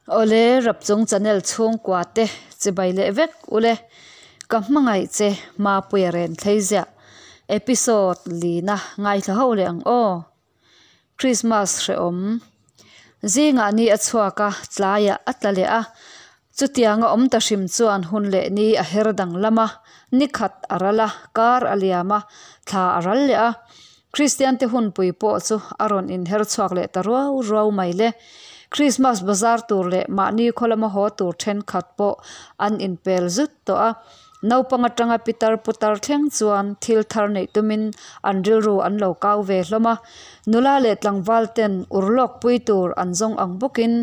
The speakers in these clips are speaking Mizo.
Awle Rapchung channel chhungkua te chibai leh vek ule ka hmangaih che Mapuia ren thlei ziah episode lina ngaithla ho leh ang aw. Christmas hrehawm zingah ni a chhuak a tlaiah a tla leh a chutianga awm ta hrim chuan hun leh ni a her danglam a ni khat a ral a kar a liam a thla a ral leh a Kristian te hunpui pawh chu a rawn inher chhuak leh ta ruau ruau mai le. Krismas bazar tur leh mahni khaw lama haw tur thenkhat pawh an inpel zut tawh a. Naupang atanga pitar putar thleng chuan thil thar neih tumin an rilru an lo kau ve hlawm a. Nula leh tlangval ten urlawk pui tur an zawng ang bawkin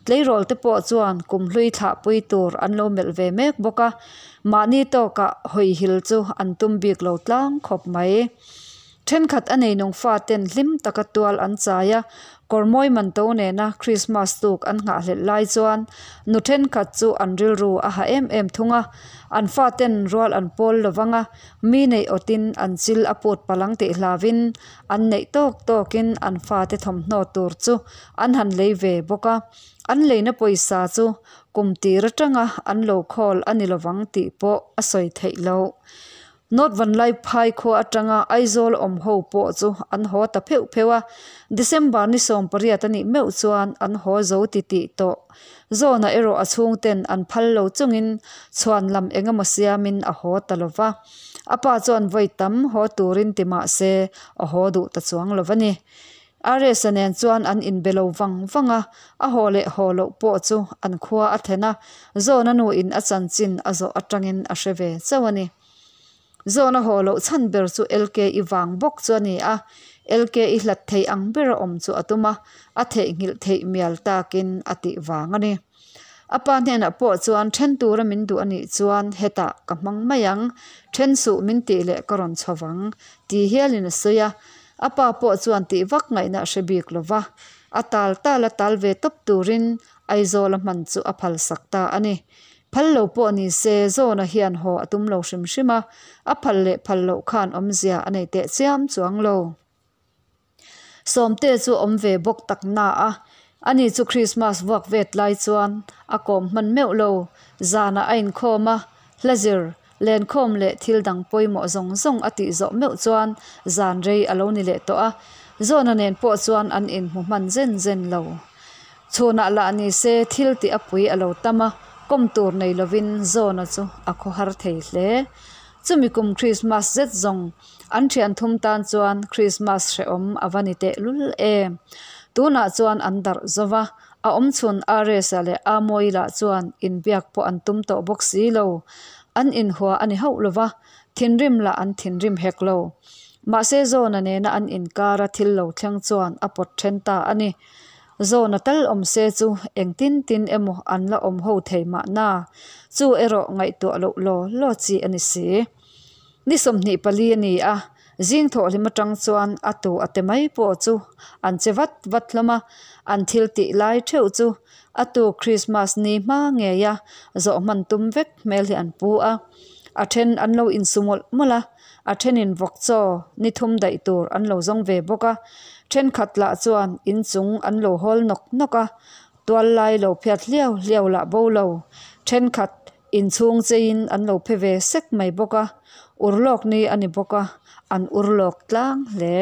tleirawl te pawh chuan kumhlui thlah pui tur an lo melh ve mek bawk a. Mahni tawkah hawihil chu an tum bik lo tlang khawp mai. Thenkhat a neinung faten hlim taka tual an chai a, kawr mawi man to nena Krismas tuk an nghahhlelh lai chuan nu thenkhat chu an rilru a ha em em thung a, an faten rual an pawl lo vang a, mi neih awtin an chil a put palang tih hlauvin an neih tawk tawkin an fate thawmhnaw tur chu an han lei ve bawk a, an leina pawisa chu kum tir atanga an lo khawl a ni lovang tih pawh a sawi theih loh. North Vanlaiphai khua atanga Aizawl awm ho pawh chu an haw ta pheuh pheuh a, December ni 18 a nih meuh chuan an haw zo ti tih tawh. Zawna erawh a chhungten an phal lo chungin chhuan lam eng emaw siamin a haw ta lo va. A pa chuan vawi tam haw turin ti mah se a haw duh ta chuang lo va ni. Aresa nen chuan an inbe lo vang vang a, a haw leh haw loh pawh chu an khua a thlen a, Zawna nuin a chanchin a zawh atangin a hre ve chauh a ni. Zawna haw loh chhan ber chu LKI vang bawk chu a ni a, LKI hlat thei ang bera awm chu a tum a, a theihnghilh theih mial takin a tih vang a ni. A pa hnenah pawh chuan then tura min duh a nih chuan hetah ka hmang mai ang, then suh min tih leh ka rawn chho vang, ti hialin a sawi a. A pa pawh chuan tih vak ngaihna a hre bik lo va, a tal tal a tal ve tawp turin Aizawl a hman chu a phalsak ta a ni. Phal lo pawh ni se Zawna hian haw a tum lo hrim hrim a, a phal leh phal loh khan awmzia a nei teh chiam chuang lo. Sawmte chu awm ve bawk tak na a, ani chu Krismas vuak vet lai chuan a kawm hman meuh lo. Zanah a inkhawm a, hla zir, lenkhawm leh thil dang pawimawh zawng zawng a tih zawh meuh chuan zan rei a lo ni leh tawh a, Zawna nen pawh chuan an inhmu hman zen zen lo. Chhunah lah ni se thil tih a pui a lo tam a, kawm tur nei lovin Zawna chu a khawhar thei hle. Chumi kum Krismas zet zawng an thian thum tan chuan Krismas hrehawm a va ni tehlul em. Tunah chuan an darh zo va, a awm chhun Aresa leh Amoy lah chuan inbiak pawh an tum tawh bawk si lo. An inhua a ni hauh lo va, thinrim lah an thinrim hek lo. Mahse Zawna nena an inkara thil lo thleng chuan a pawt then ta a ni. Zawna tal awm se chu engtin tin emaw an la awm ho thei mahna, chu erawh ngaihtuah loh law law chi a ni si. Ni 24 a ni a, zing thawhhlim atang chuan a tu a te mai pawh chu an che vat vat hlawm a, an thil tih lai theuh chu a tu Krismas ni hma ngei a zawh hman tum vek hmel hi an pu a, a then an lo insu mawlh mawlh a. A thenin vawk chaw ni thum daih tur an lo zawng ve bawk a, thenkhat lah chuan inchung an lo hawl nawk nawk a, tual lai lo phiat hliau hliau lah bo lo, thenkhat inchhung cheiin an lo phe ve sek mai bawk a, urlawk ni a ni bawk a, an urlawk tlang hle.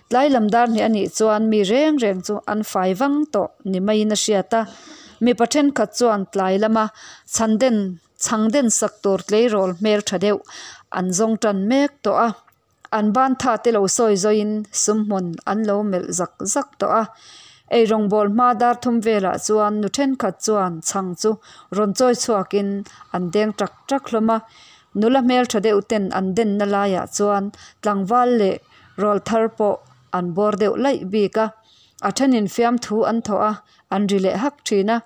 Tlai lam dar hnih a nih chuan mi reng reng chu an fai vang tawh ni maiin a hriat a, mipa thenkhat chuan tlai lama chhan den Chhang den sak tur tleirawl hmel tha deuh an zawng tan mek tawh a, an ban tha te lo sawi zawiin sumhmun an lo melh zak zak tawh a. Eirawngbawl hma dar thum velah chuan nu thenkhat chuan chhang chu rawn chawi chhuakin an deng tak tak hlawm a, nula hmel tha deuh ten an denna laiah chuan tlangval leh rawl thar pawh an bawr deuh laih bik a. A thenin fiamthu an thawh a, an ri leh hak thin a,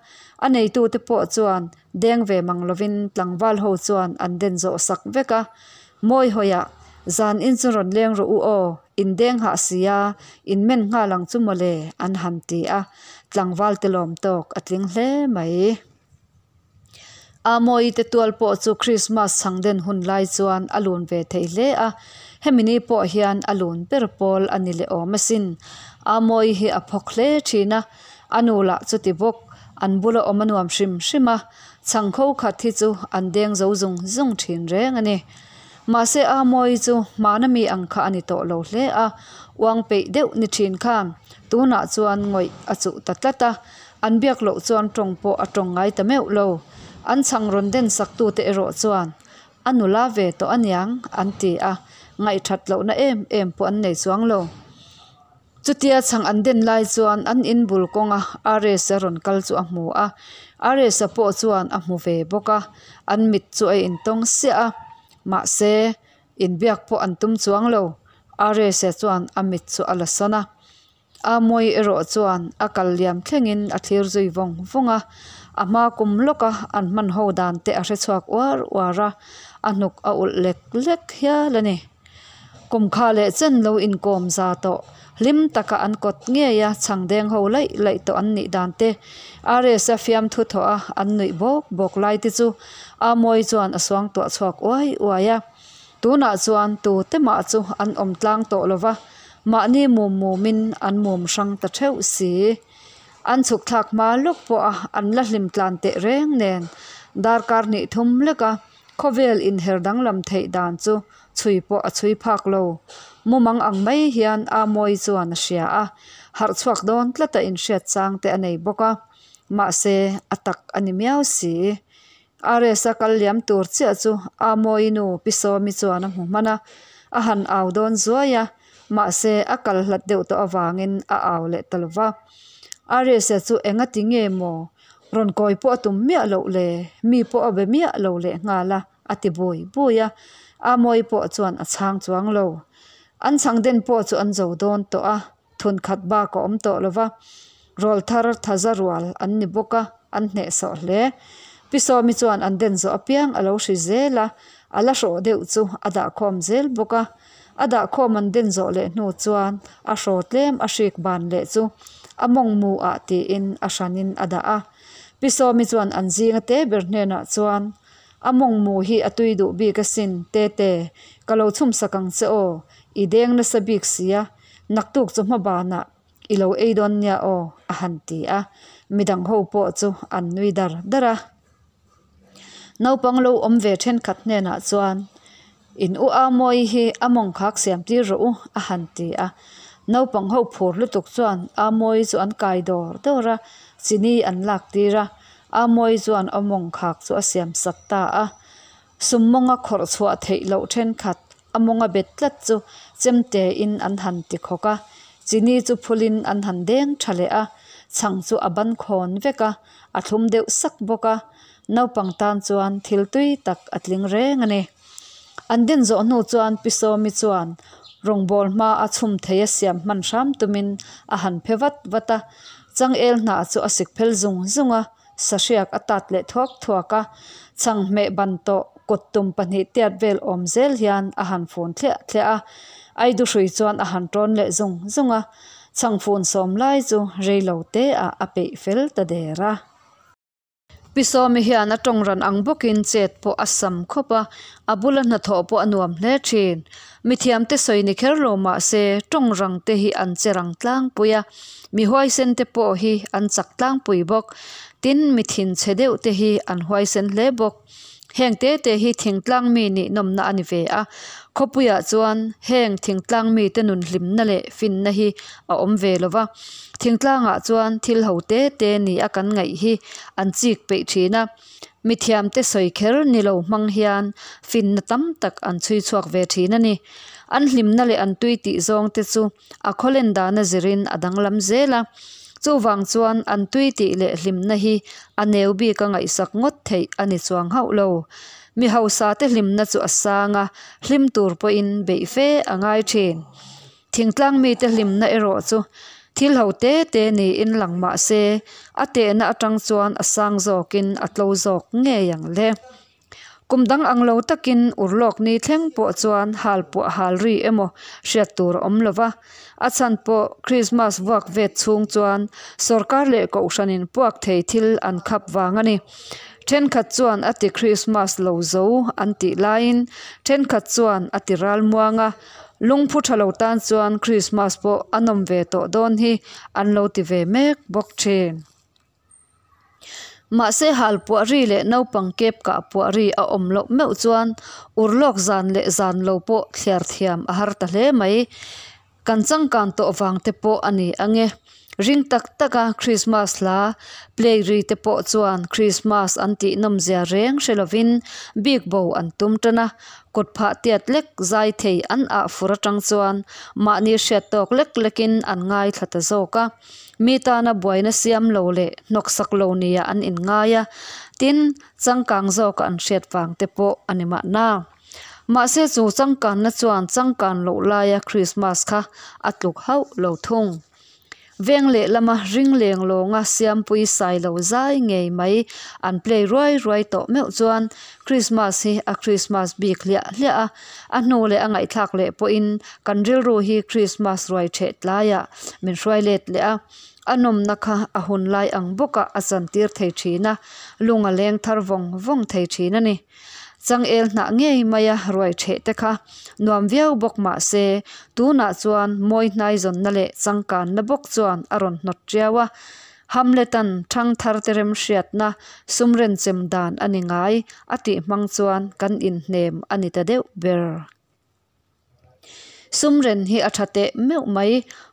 a neitute pawh chuan deng ve mang lovin tlangval ho chuan an den zawh sak vek a. Mawi hawiah, Zan in chu rawn leng rawh u aw, in deng hah si a, in men nghal ang chu mawle, an han ti a, tlangval te lawm tawk a tling hle mai. Amawi te tual pawh chu Krismas chhang den hun lai chuan a lun ve thei hle a, hemi ni pawh hian a lun ber pawl a ni leh awm asin. Amawi hi a phawk hle thin a, a nu lah chuti bawk. An bula awm a nuam hrim hrim a, chhang kho khat hi chu an deng zo zung zung thin reng a ni. Mahse a mawi chu hmana mi ang kha a ni tawh lo hle a, uang peih deuh ni thin khan tunah chuan ngawih a chuh ta tlat a, an biak loh chuan tawng pawh a tawng ngai ta meuh lo. An chhang rawn den sak tute erawh chuan a nula ve tawh aniang an ti a, ngaihthat lohna em em pawh an nei chuang lo. Chutia chhang an den lai chuan an in bul kawnga Ares-a rawn kal chu a hmu a, Ares-a pawh chuan a hmu ve bawk a, an mit chu a intawng siah a, mahse inbiak pawh an tum chuang lo, Ares-a chuan a mit chu a la sawn a. Amawi erawh chuan a kal liam thlengin a thlir zui vawng vawng a, a hma kum lawka an hman ho dan te a hre chhuak uar uar a, a hnuk a ulh lek lek hial a ni. Kum kha leh chen lo inkawm za tawh, hlim taka an kawt ngei a chhang deng ho laih laih tawh an nih dan te, RS-a fiamthu thawh a an nuih bawk bawk lai te chu Amawi chuan a suangtuah chhuak uai uai a. Tunah chuan tu te mah chu an awm tlang tawh lo va, mahni mum mumin an mum hrang ta theuh si. An chhuk thlak hma lawk pawh a an la hlim tlan teh reng nen darkar hnih thum lek a khawvel inher danglam theih dan chu Chhui pawh a chhui phak lo. Mumang ang mai hian a mawi chuan a hria a, harh chhuak dawn tlata inhriat chang te a nei bawk a. Mahse, a tak a ni miau si. RS-a kal liam tur chiah chu a mawi nu Pi Sawmi chuan a hmu hman a, a han au dawn zuai a, mahse a kal hlat deuh tawh avangin a au leh ta lo va. RS-a chu engati nge maw rawn kawi pawh a tum miah loh le, mi pawh a be miah lo lehnghal a. A ti bui bui a, Amawi pawh chuan a chhang chuang lo. An chhang den pawh chu an zo dawn tawh a, thun khat bak a awm tawh lo va, rawl thar thaza rual an ni bawk a, an hnehsawh hle. Pi Sawmi chuan an den zawh apiang a lo hri zel a, a la hrawh deuh chu a dahkhawm zel bawk a. A dahkhawm an den zawh leh hnu chuan a hraw tlem a hrik ban leh chu a mawng mu ah tiin a hranin a dah a. Pi Sawmi chuan an zinga te ber hnenah chuan A mawng mu hi a tui duh bik asin, Tete, ka lo chhum sak ang che aw, i deng nasa bik sia, naktuk chu hma banah i lo ei dawn nia aw, a han ti a, midang ho pawh chu an nui dar dar a. Naupang lo awm ve thenkhat hnenah chuan, In u a mawi hi a mawng khak siam tir rawh u, a han ti a. Naupang ho phur lutuk chuan a mawi chu an kai dawr dawr a, chini an lak tir a. A mawi chuan a mawng khak chu a siam sak ta a. Sum mawnga khawrh chhuah theih loh thenkhat a mawnga bet tlat chu chemte in an han ti khawk a. Chini chu phulin an han deng tha leh a, chhang chu a ban khawn vek a, a thlum deuh sak bawk a. Naupang tan chuan thil tui tak a tling reng a ni. An din zawh hnu chuan Pi Sawmi chuan rawngbâwl hma a chhum thei a siam hman hram tumin a han phe vat vat a. Changel hnah chu a sik phel zung zung a, sahriak a tat leh thuak thuak a. Chhang hmeh ban tawh kut tum pahnih tiat vel awm zel hian a han fun thliah thliah a. Aidu hrui chuan a han ṭawn leh zung zung a. Chhang fun sawm lai chu rei lo te ah a peih fel ta der a. Pi Sawmi hian a tawng ran ang bawkin chet pawh a sam khawp a, a bula hnathawh pawh a nuam hle thin. Mithiamte sawi ni kher lo mah se tawng rang te hi an che rang tlangpui a, mi huaisen te pawh hi an chak tlangpui bawk. Tin, mi thinchhe deuh te hi an huaisen hle bawk. Heng te te hi thingtlang mi nih nawmna a ni ve a, khawpuiah chuan heng thingtlang mite nun hlimna leh finna hi a awm ve lo va, thingtlangah chuan thil ho te te ni a kan ngaih hi an chik peih thin a, mithiamte sawi kher ni lo hmang hian finna tam tak an chhui chhuak ve thin a ni. An hlimna leh an tui tih zawng te chu a khawlen dana zirin a danglam zel a, chuvang chuan an tui tih leh hlimna hi a neu bik a ngaihsak ngawt theih a ni chuang hauh lo. Mi hausa te hlimna chu a sang a, hlim tur pawhin beih fe a ngai thin. Thingtlang mite hlimna erawh chu thil ho te te niin lang mah se, a tehna atang chuan a sang zawkin a tlo zawk ngei ang le. Kum dang ang lo takin urlawk ni thleng pawh chuan hal puah hal ri emaw hriat tur a awm lo va, a chhan pawh Krismas vuak vet chhung chuan sawrkar leh kohhranin puak thei thil an khap vang a ni. Thenkhat chuan a ti Krismas lo zo an tih laiin thenkhat chuan a ti ral muang a, lungphu tha lo tan chuan Krismas pawh a nawm ve tawh dawn hi an lo ti ve mek bawk thin. Mahse halpuah ri leh naupang kep kah puah ri a awm loh meuh chuan urlawk zan leh zan lo pawh thliar thiam a har ta hle mai. Kan changkan tawh vang te pawh a ni ang e. Ring tak taka Krismas hla play ri te pawh chuan Krismas an tih nawmzia reng hre lovin bik bo an tum tan a, kut phah tiat lek zai thei an ah fur atang chuan mahni hriat tawk lek lekin an ngaithla ta zawk a. Mi tana buaina siam lo leh hnawksak lo nia an inngai a, tin, changkang zawka an hriat vang te pawh a ni mahna. Mahse chu changkanna chuan changkan loh laia Krismas kha a tluk hauh lo thung. Veng lehlama ring leng lawnga siampui sai lo zai ngei mai an play ruai ruai tawh meuh chuan Krismas hi a Krismas bik hliah hliah a, a hnu leh a ngaihthlak leh pawhin kan rilru hi Krismas ruai theh tlaiah min hruai let leh a, a nawmna kha a hun lai ang bawkah a chantir thei thin a, lung a leng thar vawng vawng thei thin a ni. Changel hnah ngei maia ruai theh te kha nuam viau bawk mah se, tunah chuan mawi hnai zawnna leh changkanna bawk chuan a rawn hnawt tiau a. Hamlet-a'n thangthar te remhriatna sum renchem dan a ni ngai a tih hmang chuan kan inhnem a ni ta deuh ber. Sum ren hi a tha teh meuh mai,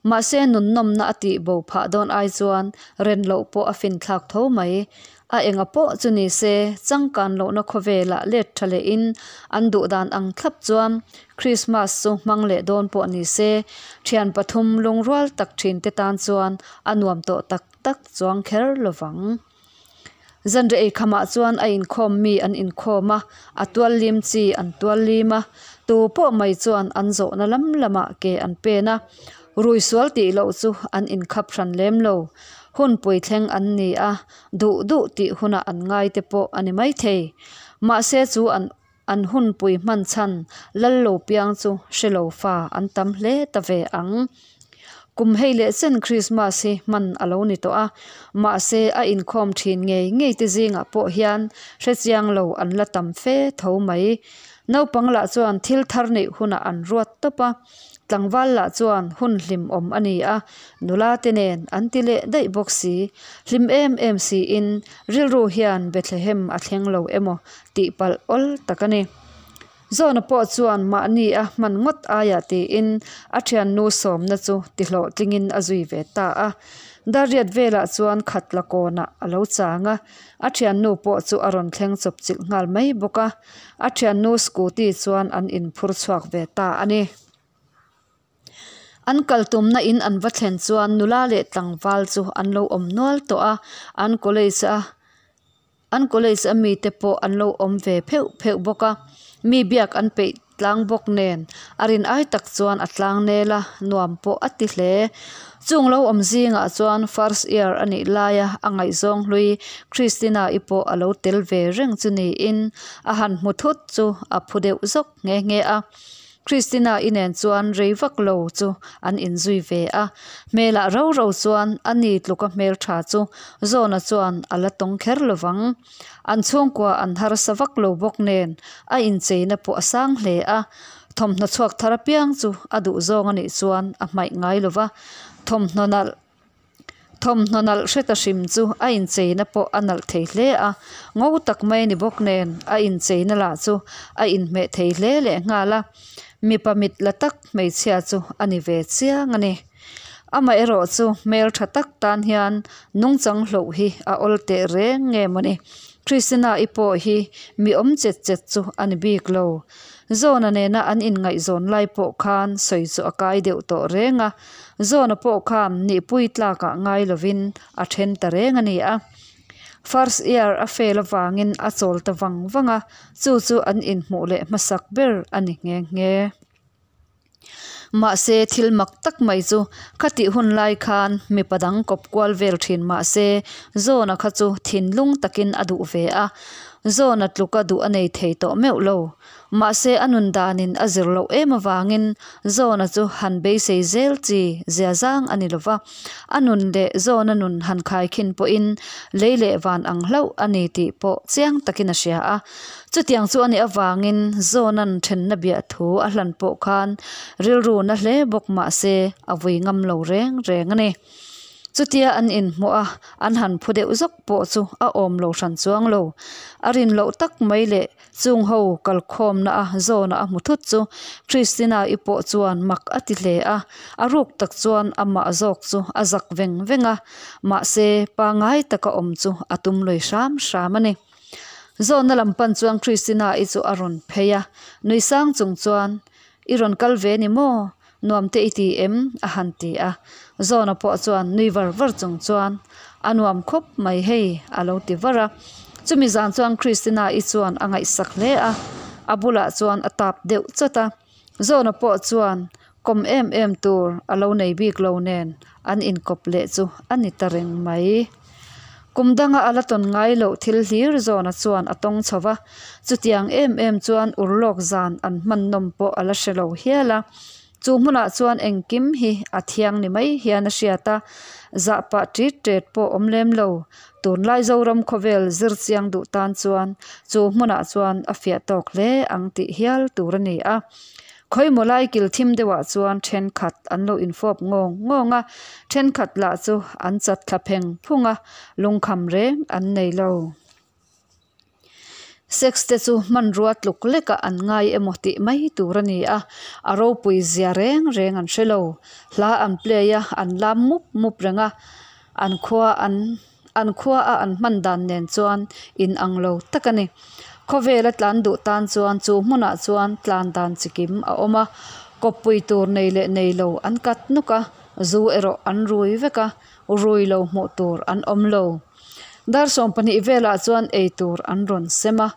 mahse nunnawmna a tih bo phah dawn ai chuan ren loh pawh a finthlak tho mai. A enga pawh chu ni se, changkan lohna khawvelah let tha lehin an duh dan ang thlap chuan Krismas chu hmang leh dawn pawh ni se, thian pathum lungrual tak thin te tan chuan a nuam tawh tak tak chuang kher lovang. Zanriah eikhamah chuan a inkhawm mi an inkhawm a, a tual lim chi an tual lim a, tu pawh mai chuan an zawhna lam lamah ke an pen a, rui sual tih loh chu an inkhap hran lem lo. Hun puithleng an ni a, duh duh tih hunah an ngai te pawh a ni maithei. Mahse chu an an hun pui hman chhan lal lo piang chu hre lo fa an tam hle ta ve ang. Kum hei leh chen Krismas hi hman a lo ni tawh a, mahse a inkhawm thin ngei ngei te zingah pawh hian hre chiang lo an la tam fe tho mai. Naupang lah chuan thil thar neih hunah an ruat tawp a. Tlangval lah chuan hun hlim awm a ni a, nula te nen an ti leh daih bawk si. Hlim em em siin rilru hian Bethlehem a thleng lo emaw tih palh awl tak a ni. Zawna pawh chuan mahni a hman ngawt aiah tiin a thiannu sawmna chu ti hlawhtlingin a zui ve ta a. Dariat velah chuan khatla kawnah a lo chang a, a thiannu pawh chu a rawn thleng chawp chilh nghal mai bawk a. A thiannu scooty chuan an inphur chhuak ve ta a ni. An kal tumna in an va thlen chuan nula leh tlangval chu an lo awm nual tawh a, an college a an college a mite pawh an lo awm ve pheuh pheuh bawk a. Mi biak an peih tlang bawk nen a rin ai tak chuan a tlang nel a, nuam pawh a ti hle. Chung lo awm zingah chuan first year a nih laia a ngaihzawng hlui Christina-i pawh a lo tel ve reng chu niin a han hmu thut chu a phu deuh zawk nghe nghe a. Christina-i nen chuan rei vak lo chu an inzui ve a, hmelah rau rau chuan a ni tluka hmeltha chu Zawna chuan a la tawng kher lovang. An chhungkua an harsa vak lo bawk nen a incheina pawh a sang hle a, thawmhnaw chhuak thar apiang chu a duh zawng a nih chuan a hmaih ngai lo va, thawmhnaw nalh thawmhnaw nalh hre ta hrim chu a incheina pawh a nalh thei hle a, ngo tak mai ni bawk nen a incheina lah chu a inhmeh thei hle leh nghal a, mipa mit la tak hmeichhia chu a ni ve chiang a ni. Amaherawh chu hmel tha tak tan hian nungchang hloh hi a awl teh reng nge mawni. Christina-i pawh hi mi awm chet chet chu a ni bik lo. Zawna nena an inngaihzawn lai pawh khan sawi chu a kai deuh tawh reng a. Zawna pawh khan nihpui tlakah ngai lovin a then ta reng a ni a. First year a fail avangin a chawl ta vang vang a, chu chu an inhmuh leh hmasak ber a ni nghe nghe. Mahse, thil mak tak mai chu khatih hun lai khan mipa dang kawp kual vel thin mahse, Zawna kha chu thinlung takin a duh ve a, Zawna tluka duh a nei thei tawh meuh lo. Mahse, a nun danin a zir loh em avangin Zawna chu han beisei zel chi zia zang a ni lo va, a nun leh Zawna nun han khaikhin pawhin lei leh van ang hlauh a ni tih pawh chiang takin a hria a. Chutiang chu a nih avangin Zawna'n thenna biah thu a hlan pawh khan rilru na hle bawk mah se a vui ngam lo reng reng a ni. Chutia an inhmuh a, an han phu deuh zawk pawh chu a awm lo hran chuang lo. A rin loh tak mai leh chung ho kalkhawmna a zawna a hmu thut chu Christina-i pawh chuan mak a ti hle a, a ruk tak chuan amah zawk chu a zak veng veng a, mahse pangai taka awm chu a tum lui hram hram a ni. Zawna lam pan chuan Christina-i chu a rawn phei a, nui sang chung chuan, I rawn kal ve ni maw? Nuam te i ti em? a han ti a. Zawna pawh chuan nui var var chung chuan, A nuam khawp mai hei, a lo ti var a. Chumi zan chuan Christina-i chuan a ngaihsak hle a, a bulah chuan a tap deuh chawt a. Zawna pawh chuan kawm em em tur a lo nei bik lo nen an inkawp leh chu a ni ta reng mai. Kum danga a la tawn ngai loh thil hlir zawna chuan a tawng chho va, chutiang em em chuan urlawk zan an hman nawm pawh a la hre lo hial a. Chu hmunah chuan engkim hi a thiang ni mai hian a hriat a, zah pah ṭit ṭet pawh awm lem lo. Tunlai Zoram khawvel zir chiang duh tan chuan chu hmunah chuan a fiah tawk hle ang tih hial tur a ni a. Khawimaw lai kil thim deuhah chuan thenkhat an lo infawp ngawng ngawng a, thenkhat lah chu an chat thla pheng phung a, lungkham reng an nei lo. Sex te chu hmanrua tluk lekah an ngai emaw tih mai tur a ni a, a ropui zia reng reng an hre lo. Hla an play a, an lam mup mup reng a, an khua an an khua a an hman dan nen chuan in ang lo tak a ni. Khawvela tlan duh tan chuan chu hmunah chuan tlan dan chi kim a awm a, kawppui tur nei leh nei lo an kat nuk a, zu erawh an rui vek a, rui lo hmuh tur an awm lo. Dar 12 velah chuan ei tur an rawn sem a,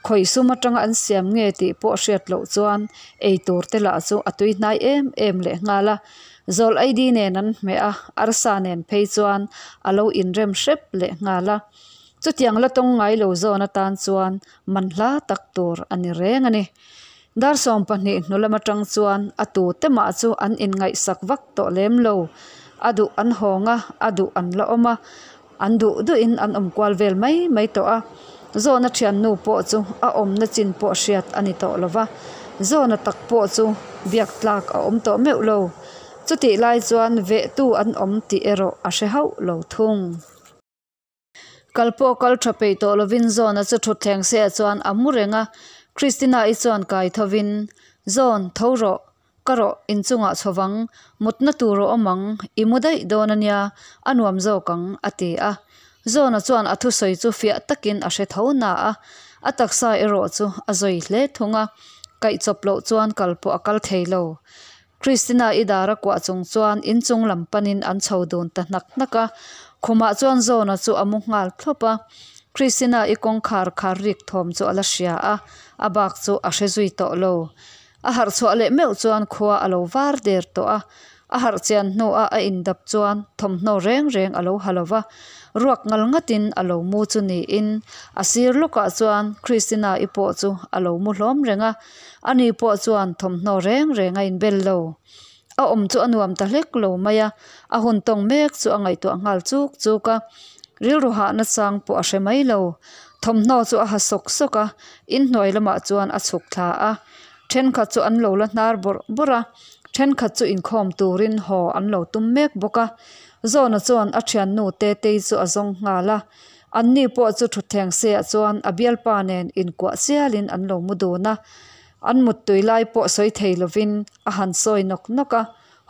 khawih sum atanga an siam nge tih pawh hriat loh chuan ei tur te lah chu a tui hnai em em leh nghal a. Zawl ID nen an hmeh a, arsa nen phei chuan a lo inrem hrep leh nghal a. Chutiang la tawng ngai lo zawn atan chuan man hla tak tur a ni reng a ni. Dar 12 hnu lam atang chuan a tu te mah chu an inngaihsak vak tawh lem lo. A duh an hawng a, a duh an la awm a, an duh duhin an awm kual vel mai mai tawh a. Zawna thiannu pawh chu a awmna chin pawh hriat a ni tawh lo va, Zawna tak pawh chu biak tlak a awm tawh meuh lo. Chutih lai chuan vehtu an awm tih erawh a hre hauh lo thung. Kal pawh kal tha peih tawh lovin Zawna chu thutthleng se ah chuan a mu reng a, Christina-i chuan kai thovin, Zawn, tho rawh, ka rawh, inchungah chho vang, mutna tur a awm ang, i mu daih dawn a nia, a nuam zawk ang, a ti a. Zawna chuan a thusawi chu fiah takin a hre tho na a, a taksa erawh chu a zawi hle thung a, kaihchawp loh chuan kal pawh a kal thei lo. Christina-i dar a kuah chung chuan inchung lam panin an chho dun ta hnak hnak a, khumah chuan Zona chu a mu nghal thlawp a. Christina-i kawngkhar khar rik thawm chu a la hria a, a bak chu a hre zui tawh lo. A harh chhuah leh meuh chuan khua a lo var der tawh a, a harh chian hnuah a indap chuan thawmhnaw reng reng a lo ha lo va, ruak ngal ngatin a lo mu chu niin a sir lawkah chuan Christina-i pawh chu a lo mu hlawm reng a. Ani pawh chuan thawmhnaw reng reng a inbel lo. A awm chu a nuam ta hlek lo mai a, a hun tawng mek chu a ngaihtuah nghal chuk chuk a. Rilru hahna chang pawh a hre mai lo. Thawmhnaw chu a ha sawk sawk a, inhnuai lamah chuan a chhuk thla a. Thenkhat chu an lo la hnar bawrh bawrh a, thenkhat chu inkhawm turin haw an lo tum mek bawk a. Zawna chuan a thiannu Tetei chu a zawng nghal a. Anni pawh chu thutthleng seah chuan a bialpa nen inkuah chialin an lo mu dun a, an muttui lai pawh sawi thei lovin a han sawi nawk nawk a,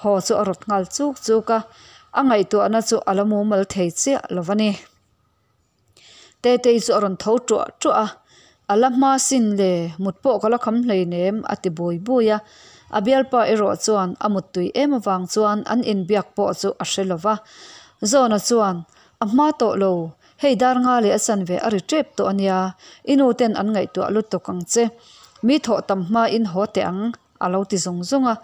haw chu a rawt nghal chuk chuk a, a ngaihtuahna chu a la mumal thei chiah lo a ni. Tetei chu a rawn tho ṭuah ṭuah a, A la hma sin le, mut pawh ka la kham hleinem a ti bui bui a, a bialpa erawh chuan a muttui em avang chuan an inbiak pawh chu a hre lo va. Zawna chuan A hma tawh lo, hei dar nga leh a chan ve a ri tep tawh a nia, i nu ten an ngaihtuah lutuk ang che. Mi thawh tam hma in haw teh ang, a lo ti zung zung a.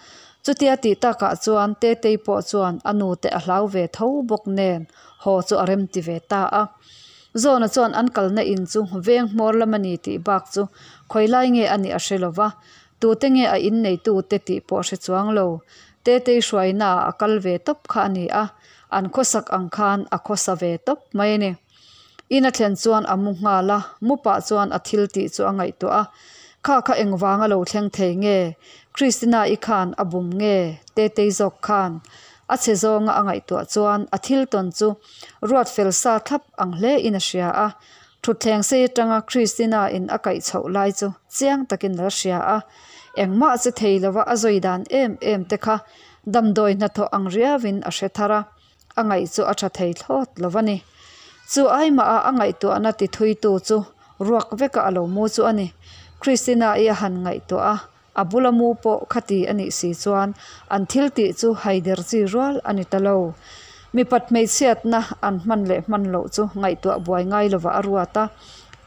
Chutia tih takah chuan Tetei pawh chuan a nu te a hlau ve tho bawk nen haw chu a rem ti ve ta a. Zawna chuan an kalna in chu veng hmawr lam a ni tih bak chu khawi lai nge a nih a hre lo va, tute nge a inneitu te tih pawh a hre chuang lo. Tetei hruainaah a kal ve tawp kha a ni a. An khawsak ang khan a khawsa ve tawp mai a ni. In a thlen chuan a mu nghal a, mu pah chuan a thil tih chu a ngaihtuah a. Kha kha engvang a lo thleng thei nge? Christina-i khan a bum nge? Tetei zawk khan. A chhe zawnga a ngaihtuah chuan a thil tawn chu ruat fel sa thlap ang hle in a hria a. Thutthleng sei atanga Christina in a kaih chhoh lai chu chiang takin a la hria a. Engmah che thei lova a zawi dan em em te kha damdawi hnathawh ang riauin a hre thar a, a ngaih chu a tha thei thlawt lo a ni. Chu aimah a a ngaihtuahna ti thuitu chu ruak veka a lo mu chu a ni. Christina i a han ngaihtuah a, a bula mu pawh khati a nih si chuan an thil tih chu haider chi rual a ni ta lo. Mipat hmeichhiatna an hman leh hman loh chu ngaihtuah buai ngai lovah a ruat a,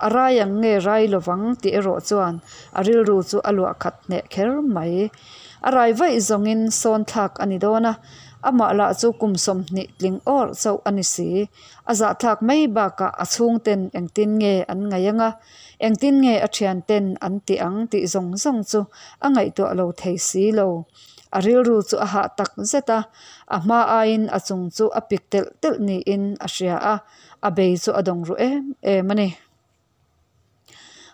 a rai ang nge rai lovang tih erawh chuan a rilru chu a luah khat hneh kher mai. A rai vaih zawngin sawn thlak a ni dawn a, amah lah chu kum 20 tling awrh chauh a ni si. A zahthlak mai bakah a chhungten engtin nge an ngaih ang a, engtin nge a thianten an tih ang tih zawng zawng chu a ngaihtuah lo thei si lo. A rilru chu a hah tak zet a, a hma aiin a chung chu a pik telh telh niin a hria a, a bei chu a dawng ru em em a ni.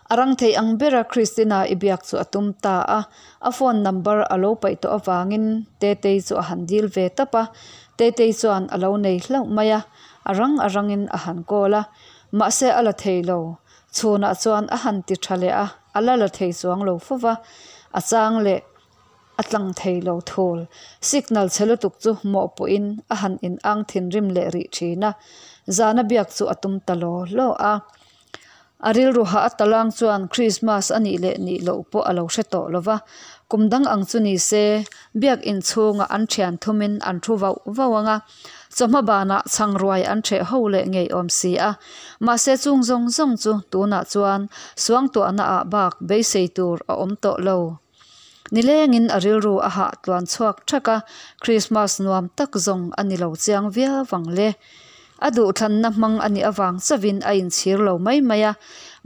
A rang thei ang bera Christina i biak chu a tum ta a, a phone number a lo paih tawh avangin Tetei chu a han dil ve tawp a, Tetei chuan a lo nei hlauh mai a, a rang a rangin a han call a, mahse a la thei lo. Chhunah chuan a han ti tha leh a, a la la thei chuang lo fo va, a chang leh a tlang thei lo thul. Signal chhe lutuk chu mawhpawhin a han in ang thinrim leh rih thin a, zana biak chu a tum ta law law a. A rilru hah a talang chuan Krismas a nih leh nih loh pawh a lo hre tawh lo va, kum dang ang chu ni se biak inchhungah an thian thumin an thu vauh vauh ang a, chawhma banah chhang ruai an ṭheh ho leh ngei awm si a. Mahse chung zawng zawng chu tunah chuan suangtuahnaah bak beisei tur a awm tawh lo. Nilengin a rilru a hah tluan chhuak ṭhak a, Krismas nuam tak zawng a ni lo chiang viau ang le. A duhthlanna hmang a nih avang chauhin a inchhir lo mai mai a,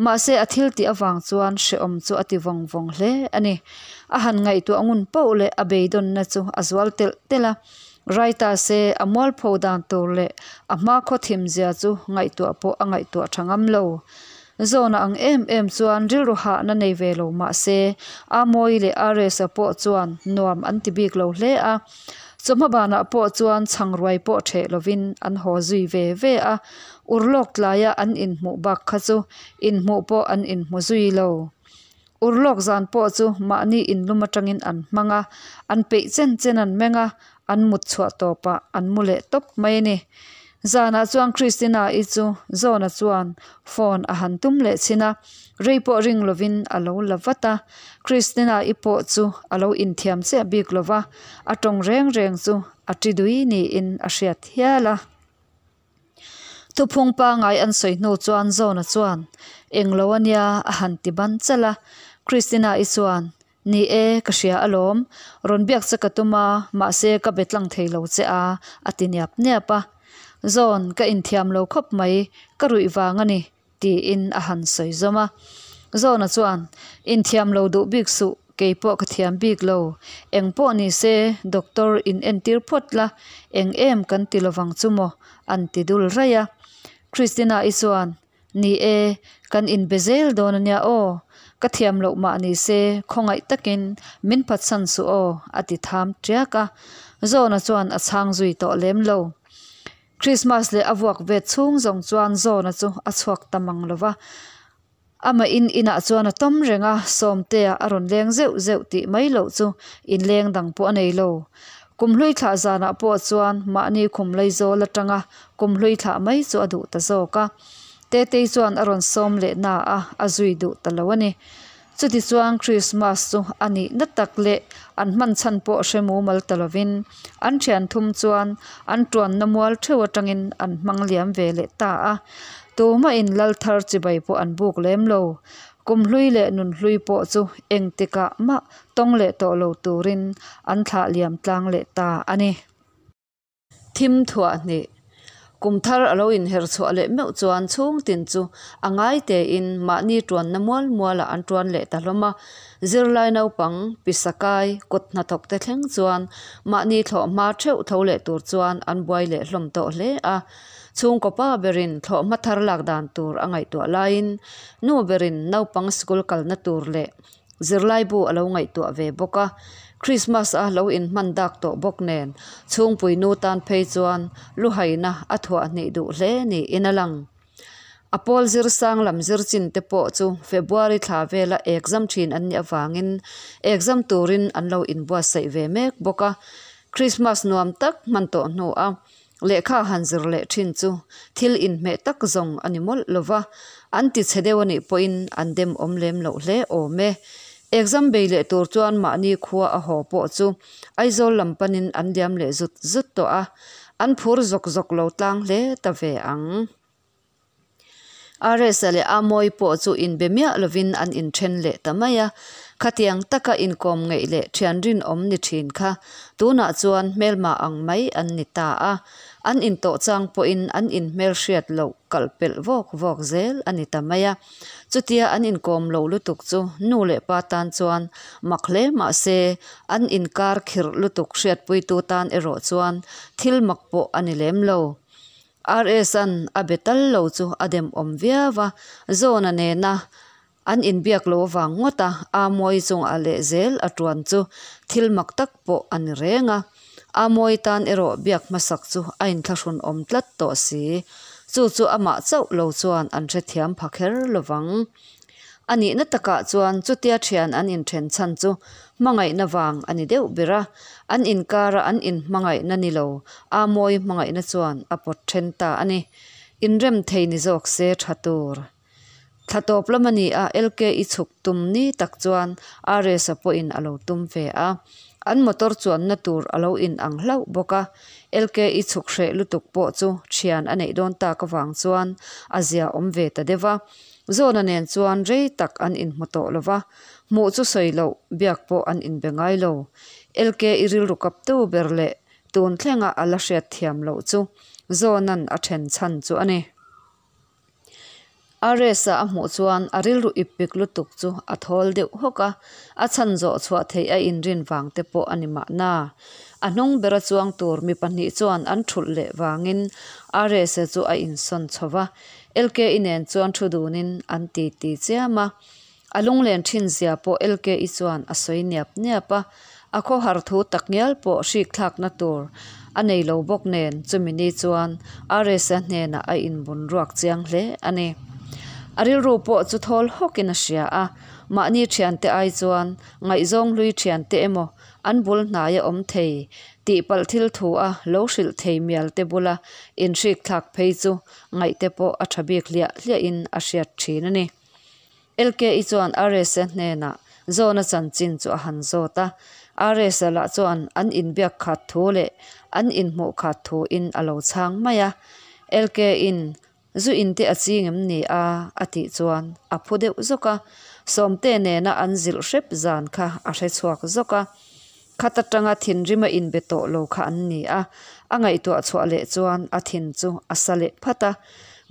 mahse a thil tih avang chuan hrehawm chu a ti vawng vawng hle a ni. A han ngaihtuah ngun poh leh a beidawnna chu a zual telh telh a, rai ta se a mualpho dan tur leh a hmakhaw thimzia chu ngaihtuah pawh a ngaihtuah tha ngam lo. Zawna ang em em chuan rilru hahna nei ve lo mah se, Amawi leh Aresa pawh chuan nuam an ti bik lo hle a. Chawhma banah pawh chuan chhangruai pawh ṭheh lovin an haw zui ve ve a, urlawk tlaia an inhmuh bak kha chu inhmuh pawh an inhmu zui lo. Urlawk zan pawh chu mahni inlum atangin an hmang a, an peih chen chen an meng a, an mut chhuah tawpah an mu leh tawp mai a ni. Zanah chuan Christina-i chu Zawna chuan phone a han tum leh chhin a, rei pawh ring lovin a lo la vat a. Christina-i pawh chu a lo inthiam chiah bik lo va, a tawng reng reng chu a ti dui niin a hriat hial a. Thuphung pangai an sawi hnu chuan Zawna chuan, Englo a nia a han ti ban chalh a. Christina-i chuan, Ni e, ka hria alawm. Rawn biak che ka tum a, mahse ka be tlang thei lo che a, a ti niap niap a. Zawn, ka inthiam lo khawp mai, ka ruih vang a ni, tiin a han sawi zawm a. Zawna chuan, Inthiam lo duh bik suh, kei pawh ka thiam bik lo. Eng pawh ni se, doctor in entir phawt la, eng em kan ti lovang chu maw, an ti dul raih a. Christina-i chuan, Ni e, kan inbe zel dawn a nia aw. Ka thiam loh mah ni se, khawngaih takin min phatsan suh aw, a ti tham tiak a. Zawna chuan a chhang zui tawh lem lo. Krismas leh a vuak vet chhung zawng chuan Zawna chu a chhuak ta mang lo va. Amah in inah chuan a tawm reng a, Sawmtea a rawn leng zeuh zeuh tih mai loh chu inleng dang pawh a nei lo. Kumhlui thlah zanah pawh chuan mahni khum laizawl atanga kumhlui thlah mai chu a duh ta zawk a. Tetei chuan a rawn sawm leh na a, a zui duh ta lo a ni. Chutichuan Krismas chu a nihna tak leh an hman chhan pawh hre mumal ta lovin an thian thum chuan an tuanna mual theuh atangin an hmang liam ve leh ta a. Tumahin lal thar chibai pawh an buk lem lo. Kumhlui leh nunhlui pawh chu engtikah mah tawng leh tawh lo turin an thlah liam tlang leh ta a ni. Thim thuah hnih. Kum thar a lo inher chhuah leh meuh chuan chhung tin chu a ngai tein mahni tuanna mual mualah an tuan leh ta hlawm a. Zirlai naupang, pisa kai, kut hnathawk te thleng chuan mahni thlawh hma theuh tho leh tur chuan an buai leh hlawm tawh hle a. Chhungkaw pa berin thlawh hma thar lak dan tur a ngaihtuah laiin nu berin naupang sikul kalna tur leh Zirlaibu a lo ngaihtuah ve bawk a. Krismas a lo inhman dak tawh bawk nen chhungpui nu tan phei chuan luhaina a thuah hnih duh hle niin a lang. A pawl zir sang lam zir chin te pawh chu February thla vela exam thin an nih avangin exam turin an lo inbuatsaih ve mek bawk a. Krismas nuam tak hman tawh hnu a lehkha han zir leh thin chu thil inhmeh tak zawng a ni mawlh lo va, an ti chhe deuh a nih pawhin an dem awm lem loh hle awm e. Exam bei leh tur chuan mahni khua a haw pawh chu Aizawl lam panin an liam leh zut zut tawh a, an phur zawk zawk lo tlang hle ta ve ang. Aresa leh Amawii pawh chu inbe miah lovin an inthen leh ta mai a, khatiang taka inkawm ngeih leh thian rinawm ni thin kha tunah chuan hmelma ang mai an ni ta a, an intawh chang pawhin an inhmelhriat loh kalh pelh vawk vawk zel a ni ta mai a. Chutia an inkawm lo lutuk chu nu leh pa tan chuan mak hle mah se an inkar khirh lutuk hriatpuitu tan erawh chuan thil mak pawh a ni lem lo. RS-a'n a be tal lo chu a demawm viau a, Zawna nena an inbiak lo avang ngawt a, Amawi chungah leh zel a tuan chu thil mak tak pawh a ni reng a. Amawi tan erawh biak hmasak chu a inthlahrun awm tlat tawh si. Chu chu amah chauh lo chuan an hrethiam pha kher lovang. A nihna takah chuan chutia thian an inthen chhan chu hmangaihna vang a ni deuh ber a, an inkara an inhmangaihna ni lo a mawi hmangaihna chuan a pawt then ta a ni. Inrem thei ni zawk se tha tur. Thla tawp lam a ni a, LKI chhuk tum ni tak chuan RS-a pawhin a lo tum ve a. An motor chuanna tur a lo in ang hlauh bawk a, LKI chhuk hreh lutuk pawh chu thian a neih dawn tak avang chuan a zia awm ve ta deuh a. Zawna nen chuan rei tak an inhmu tawh lo va, hmuh chu sawi loh biak pawh an inbe ngai lo. LK i rilru kaptu ber leh tun thlenga a la hriat thiam loh chu Zawna'n a then chhan chu a ni. RS-a a hmuh chuan a rilru ip pik lutuk chu a thawl deuh hawk a, a chhan zawh chhuah theih a inrin vang te pawh a ni mahna. A hnung bera chuang tur mi pahnih chuan an thulh leh vangin RS-a chu a insawn chho va, LKI nen chuan thu dunin an ti ti chiam a, a lunglen thin zia pawh LKI chuan a sawi niap niap a, a khawhar thu tak ngial pawh hrik thlakna tur a nei lo bawk nen chumi ni chuan RSa hnenah a inbun ruak chiang hle a ni. A rilru pawh chu thawl hawkin a hria a, mahni thiante ai chuan ngaihzawng hlui thiante emaw An bul hnaia awm thei tih palh thil thu a lo hrilh thei mial te bula inhrik thlak phei chu ngaihte pawh a tha bik hliah hliahin a hriat thin a ni. LKI chuan RSa hnenah Zawna chanchin chu a han zawt a, RSa lah chuan an inbiak khat thu leh an inhmuh khat thuin a lo chhang mai a. LKI'n Zu in te a ching em ni a? a tih chuan a phu deuh zawk a, Sawmte nena an zilh hrep zan kha a hre chhuak zawk a. Khat atanga thinrim a inbe tawh lo kha an ni a, a ngaihtuah chhuah leh chuan a thin chu a sa leh phat a,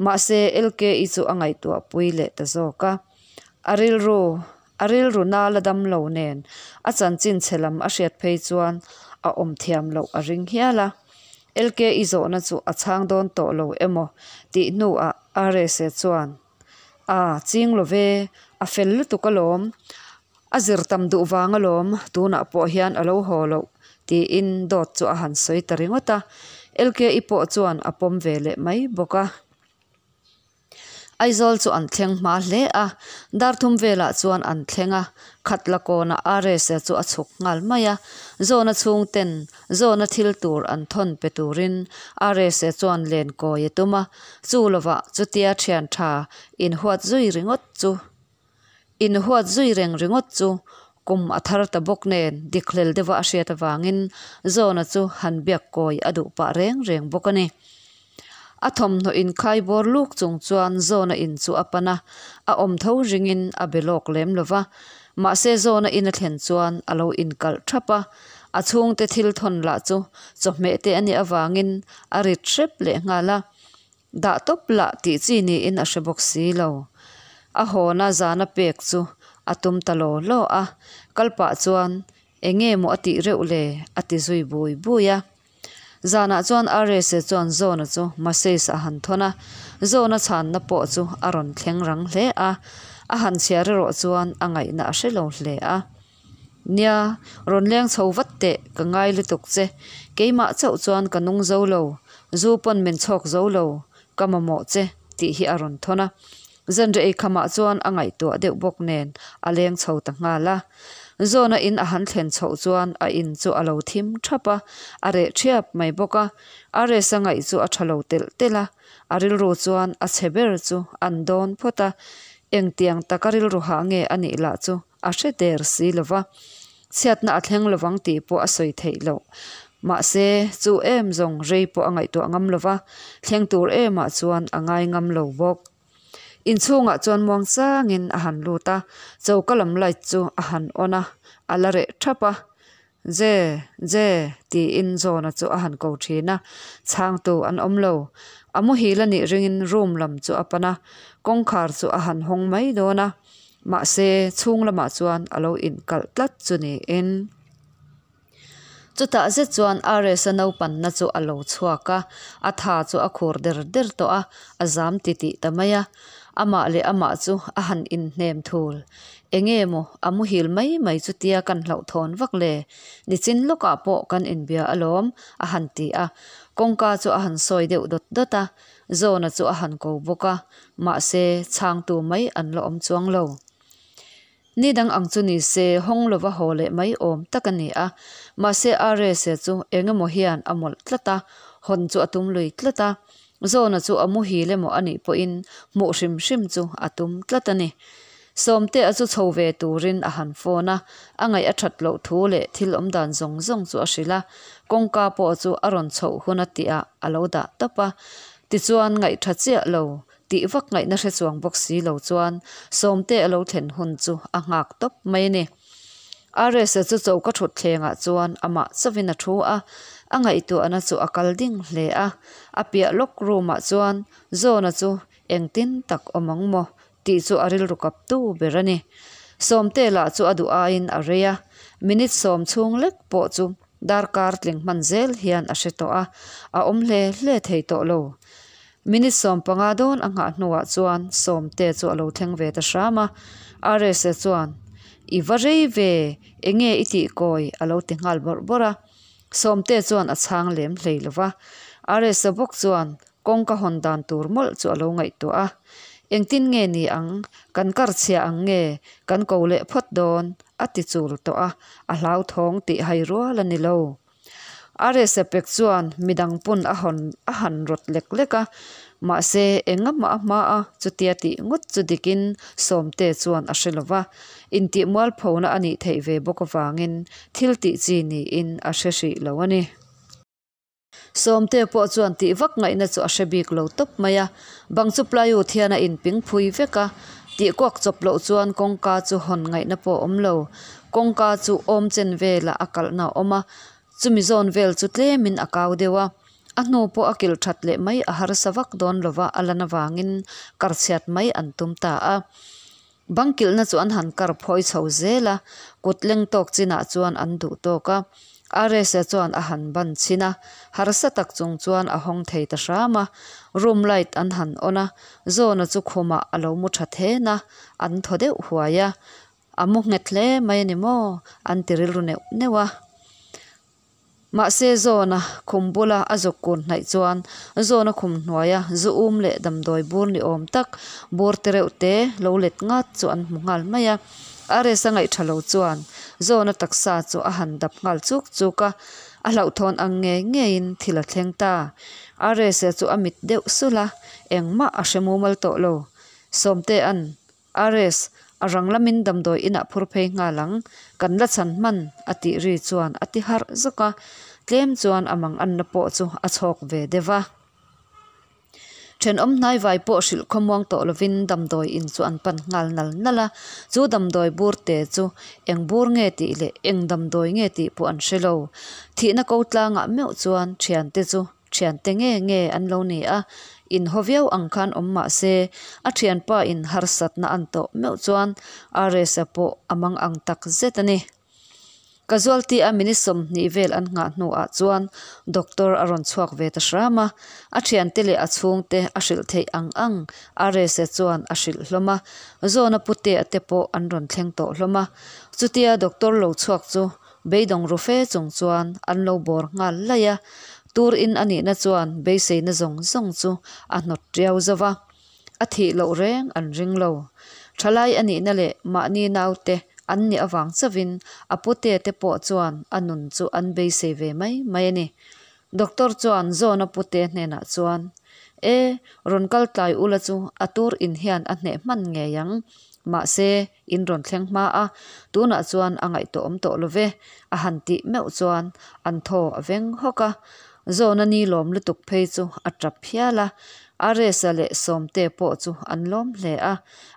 mahse LKI chu a ngaihtuah pui leh ta zawk a. A rilru a rilru nal a dam lo nen a chanchin chhe lam a hriat phei chuan a awm thiam loh a ring hial a. LKI zawhna chu a chhang dawn tawh lo emaw tih hnuah RSA chuan, A, ching lo ve, a fel lutuk alawm, a zir tam duh vang alawm, tunah pawh hian a lo haw loh tiin dawt chu a han sawi ta ringawt a. LKI pawh chuan a pawm ve leh mai bawk a. Aizawl chu an thleng hma hle a, dar thum velah chuan an thleng a, Khatla kawnah RSa chu a chhuk nghal mai a, Zawna chhungten Zawna thil tur an thawn pe turin RSa chuan len kawi a tum a, chu lovah chutia thian tha inhuat zui ringawt chu inhuat zui reng ringawt chu kum a thar ta bawk nen dikhlel deuha a hriat avangin Zawna chu han biak kawi a duh pah reng reng bawk a ni. A thawmhnaw inkhai bawr luk chung chuan Zawna in chu a pan a, a awm tho ringin a be lawk lem lo va. Mahse Zawna in a thlen chuan a lo inkalh thap a, a chhungte thil thawn lah chu chawhmeh te a nih avangin a rit hrep leh nghal a. Dah tawp lah tih chi niin a hre bawk si lo. A hawna zana pek chu a tum ta law law a, kal pah chuan enge maw a tih reuh le a ti zui bui bui a. Zanah chuan RSA chuan Zawna chu message a han thawn a, Zawna chhanna pawh chu a rawn thleng rang hle a, a han chhiar erawh chuan a ngaihna a hre lo hle a. Nia, rawn leng chho vat teh, ka ngai lutuk che. Keimah chauh chuan ka nung zo lo, zu pawn min chhawk zo lo, ka mamawh che tih hi a rawn thawn a. Zanriah ei khamah chuan a ngaihtuah deuh bawk nen a leng chho ta nghal a. Zawna in a han thlen chhoh chuan a in chu a lo thim thap a, a reh thiap mai bawk a. A resa ngaih chu a tha lo telh telh a, a rilru chuan a chhe ber chu an dawn phawt a, engtiang taka rilru hah nge a nih lah chu a hre der si lo va, chhiatna a thleng lovang tih pawh a sawi theih loh. Mahse, chu em zawng rei pawh a ngaihtuah ngam lo va, thleng tur emah chuan a ngai ngam lo bawk. Inchhungah chuan muang changin a han lut a, choka lam light chu a han on a, a la reh thap a. Je, Je, tiin Zawna chu a han ko thin a, chhangtu an awm lo. A muhil a nih ringin room lam chu a pan a, kawngkhar chu a han hawng mai dawn a, mahse chhung lamah chuan a lo inkalh tlat chu niin. Chutah zet chuan RS-a naupanna chu a lo chhuak a, a tha chu a khur der der tawh a, a zam titih ta mai a. Amah leh amah chu a han inhnem thul. Enge maw a muhil mai mai chutia kan hlauhthawn vak le? Nichin lawkah pawh kan inbia alawm, a han ti a. Kawngka chu a han sawi deuh dawt dawt a, Zawna chu a han ko bawk a, mahse chhangtu mai an la awm chuang lo. Ni dang ang chu ni se hawng lova haw leh mai awm tak a ni a, mahse Rsa chu eng emaw hian a mawlh tlat a, hawn chu a tum lui tlat a. Zawna chu a muhil emaw a nih pawhin hmuh hrim hrim chu a tum tlat a ni. Sawmtea chu chho ve turin a han phone a, a ngaih a that loh thu leh thil awm dan zawng zawng chu a hrilh a, kawngka pawh chu a rawn chhoh hun a tihah a lo dah tawp a. Tichuan ngaihtha chiah lo tih vak ngaihna hre chuang bawk si lo chuan Sawmtea lo thlen hun chu a nghak tawp mai a ni. Rsa chu choka thut thlengah chuan amah chauhin a thu a, a ngaihtuahna chu a kal ding hle a. A piah lawk room ah chuan Zawna chu engtin tak awm ang maw tih chu a rilru kap tu ber a ni. Sawmte lah chu a duh aiin a rei a, minute sawm chhung lek pawh chu darkar tling hman zel hian a hre tawh a, a awm hle hle thei tawh lo. Minute 15 dawn a nghah hnuah chuan Sawmte chu a lo thleng ve ta hram a, Rsa chuan, I va rei ve, enge i tih kawi? a lo ti nghal bawrh bawrh a. Sawmte chuan a chhang lem hlei lo va. Rsa bawk chuan kawngka hawn dan tur mawlh chu a lo ngaihtuah a, Engtin nge ni ang, kan kar chhia ang nge, kan ko leh phawt dawn? a ti chul tawh a, a hlauthawng tih hai rual a ni lo. Rsa pek chuan midang pawn a hawn a han rawt lek lek a, mahse engamah a hma a chutia tih ngawt chu dikin Sawmte chuan a hre lova, intih mualphona a nih theih ve bawk avangin thil tih chi niin a hre hrih lo a ni. Sawmte pawh chuan tih vak ngaihna chu a hre bik lo tawp mai a, bang chu plywood hian a inping phui vek a, tih kuak chawp loh chuan kawngka chu hawn ngaihna pawh a awm lo. Kawngka chu awm chen velah a kalhna a awm a, chumi zawn vel chu tlemin a kau deuh a, a hnu pawh a kilh that leh mai a harsa vak dawn lova a lan avangin karchhiat mai an tum ta a. Bang kilhna chu an han kar phawi chho zel a, kut leng tawk chinah chuan an duh tawk a. Rsa chuan a han ban chhin a, harsa tak chung chuan a hawng thei ta hram a. Room light an han on a, Zawna chu khumah a lo mu tha then a, an thaw deuh huai a. A mu nghet hle mai a ni maw? An ti rilru neuh neuh a. Mahse Zawna khum bula a zuk kun hnaih chuan Zawna khum hnuaia zu um leh damdawi bur ni awm tak bur te reuh te lo let ngat chu an hmu nghal mai a. Rsa ngaih tha lo chuan Zawna taksa chu a han dap nghal chuk chuk a, a hlauhthawn ang ngei ngeiin thil a thleng ta. Rsa chu a mit deuh sulh a, engmah a hre mumal tawh lo. Sawmtea'n RS, A rang lamin damdawi inah phur phei nghal ang, kan la chhan hman, a tih ri chuan a ti harh zawk a, tlem chuan a mang anna pawh chu a chhawk ve deuh a. Thenawm hnaivai pawh hrilh khawmuang tawh lovin damdawi in chu an pan nghal nal nal a, chu damdawi bur te chu eng bur nge tih leh eng damdawi nge tih pawh an hre lo. Thihna ko tlangah meuh chuan thiante chu Thiante nge nge an lo ni a, inhaw viau ang khan awm mah se, a thianpa in harsatna an tawh meuh chuan Rsa pawh a mang ang tak zet a ni. Casualty a minute 20 vel an nghah hnuah chuan doctor a rawn chhuak ve ta hram a, a thiante leh a chhungte a hrilh theih ang ang Rsa chuan a hrilh hlawm a, Zawna putea te pawh an rawn thleng tawh hlawm a. Chutia doctor lo chhuak chu beidawng ru fe chung chuan an lo bawr nghal laih a, tur in a nihna chuan beiseina zawng zawng chu a hnawt tiau zo va. A thih loh reng an ring lo. Thalai a nihna leh mahni naute an nih avang chauhin a pute te pawh chuan a nun chu an beisei ve mai mai a ni. Doctor chuan Zawna pute hnenah chuan, E, rawn kal tlai ula chu a tur in hian a hneh hman ngei ang. Mahse, in rawn thleng hma a, tunah chuan a ngaihtuahawm tawh lo ve, a han tih meuh chuan an thaw a veng hawk a. Zawna ni lawm lutuk phei chu a tap hial a, Aresa leh Sawmte pawh chu an lawm hle a,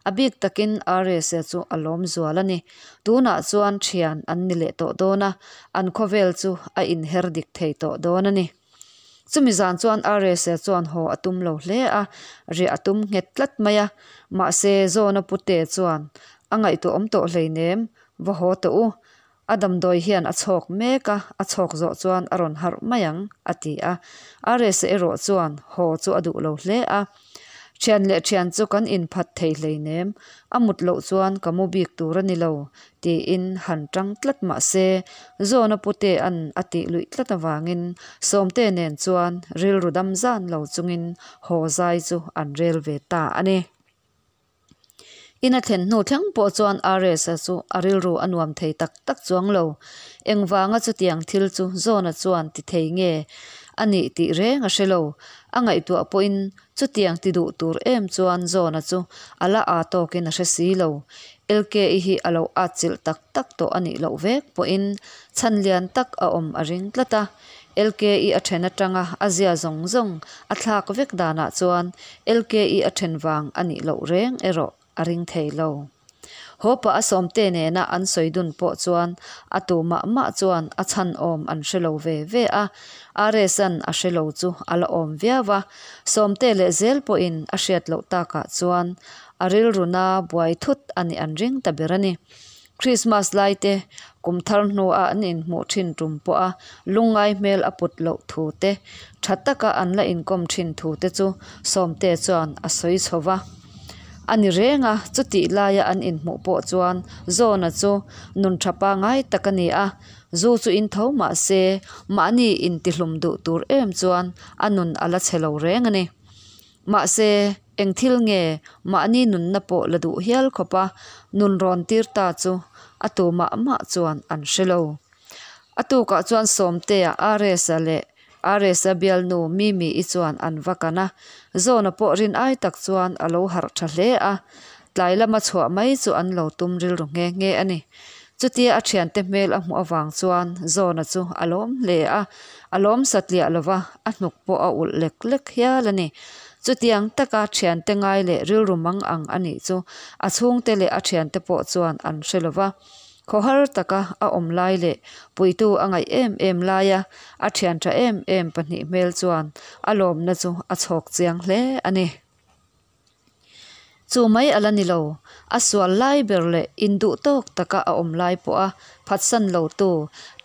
a bik takin Aresa chu a lawm zual a ni. Tunah chuan thian an ni leh tawh dawn a, an khawvel chu a inher dik thei tawh dawn a ni. Chumi zan chuan Aresa chuan haw a tum lo hle a, riah a tum nghet tlat mai a, mahse Zawna pute chuan a ngaihtuahawm tawh hleinem, va haw tawh u, A damdawi hian a chhawk mek a, a chhawk zawh chuan a rawn harh mai ang, a ti a. Aresa erawh chuan haw chu a duh lo hle a. Thian leh thian chu kan inphat thei hleinem, a mut loh chuan ka mu bik tur a ni lo, tiin han tang tlat mah se, Zawna Putea'n a tih luih tlat avangin Sawmte nen chuan rilru dam zan lo chungin haw zai chu an rel ve ta a ni. In a thlen hnu thleng pawh chuan RS-a chu a rilru a nuam thei tak tak chuang lo. Engvanga chutiang thil chu Zawna chuan ti thei nge a nih tih reng a hre lo. A ngaihtuah pawhin chutiang ti duh tur em chuan Zawna chu a la aa tawkin a hre si lo. LKI hi a lo atchilh tak tak tawh a nih loh vek pawhin chhan lian tak a awm a ring tlat a. LKI a then atanga a zia zawng zawng a thlak vek danah chuan LKI a then vang a nih loh reng erawh a ring thei lo. Haw pah a sawmte nena an sawi dun pawh chuan a tu mah mah chuan a chhan awm an hre lo ve ve a, RS-a'n a hre lo chu a la awm viau a, sawmte leh zel pawhin a hriat loh takah chuan a rilruna buai thut a nih an ring ta ber a ni. Christmas lai te, kum thar hnua an inhmuh thin tum pawha lungngai hmel a put loh thu te, tha taka an la inkawm thin thu te chu Sawmte chuan a sawi chho va. A ni reng a, chutih laia an inhmuh pawh chuan Zawna chu nun tha pangai tak a ni a, zu chu in tho mah se mahni intihlum duh tur em chuan a nun a la chhe lo reng a ni. Mahse, eng thil nge mahni nunna pawh la duh hial khawp a, nun rawn tir ta chu a tu mah mah chuan an hre lo. A tukah chuan Sawmtea, RS-a leh RS-a bialnu Mimi-i chuan an va kan a, Zawna pawh rin ai tak chuan a lo harh tha hle a, tlai lama chhuah mai chu an lo tum rilru nghe nghe a ni. Chutia a thiante hmel a hmuh avang chuan Zawna chu a lawm hle a, a lawm satliah lo va, a hnuk pawh a ulh lek lek hial a ni. Chutiang taka thiante ngai leh rilru mang ang a nih chu a chhungte leh a thiante pawh chuan an hre lo va. Khawhar taka a awm lai leh puitu a ngaih em em laia a thian tha em em pahnih hmel chuan a lawmna chu a chhawk chiang hle a ni. Chu mai a la ni lo, a sual lai ber leh induh tawk taka a awm lai pawha phatsan lotu,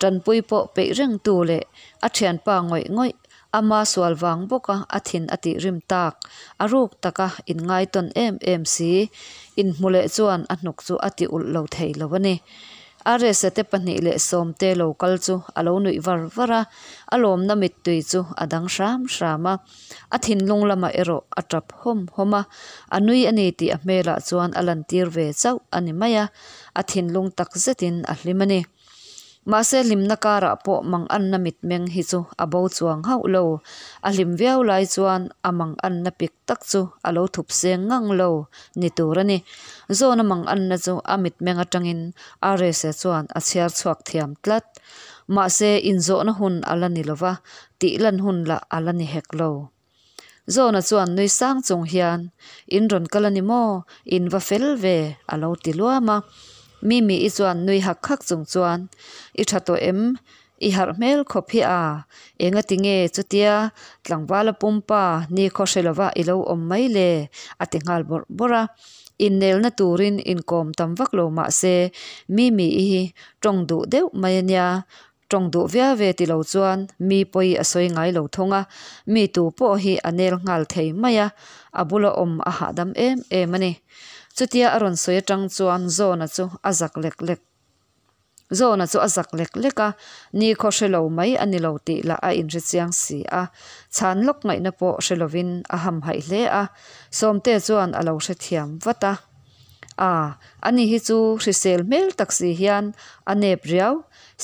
tanpui pawh peih rengtu leh a thianpa ngawih ngawih, ama sual vang bawka a thin a tih rim tak, a ruk taka inngaitawn em em si, inhmu leh chuan a hnuk chu a ti ulh lo thei lo a ni. Aresa te pahnih leh sawmte lo kal chu a lo nuih var var a, a lawmna mittui chu a dang hram hram a. A thinlung lamah erawh a tap hawm hawm a, a nui a ni tih a hmelah chuan a lantir ve chauh a ni mai a, a thinlung tak zetin a hlim a ni. Mahse hlimna karah pawh manganna mitmeng hi chu a bo chuang hauh lo, a hlim viau lai chuan a manganna pik tak chu a lo thup seng ngang lo ni tur a ni. Zawna manganna chu a mitmeng atangin Arese chuan a chhiar chhuak thiam tlat. Mahse inzawhna hun a la ni lova, tih lan hun lah a la ni hek lo. Zawna chuan nui sang chung hian, In rawn kal a ni maw? In va fel ve, a lo ti luam a. Mimi-i chuan nui hak hak chung chuan, I tha tawh em? I harh hmel khawp hi a, engati nge chutia tlangvala pumpa nikhaw hre lova i lo awm mai le? a ti nghal bawrh bawrh a. Innelna turin inkawm tam vak lo mah se Mimi-i hi tawng duh deuh mai a nia. Tawng duh viau ve ti lo chuan mi pawi a sawi ngai lo thung a, mi tu pawh hi a nel nghal thei mai a, a bula awm a hahdam em em a ni. Chutia a rawn sawi atang chuan Zawna chu a zak lek lek. Zawna chu a zak lek lek a, nikhaw hre lo mai a ni lo tih lah a inhre chiang si a, chhan lawk ngaihna pawh hre lovin a hamhaih hle a, Sawmtea chuan a lo hrethiam vat a. A, ani hi chu hrisel hmel tak si hian a nep riau,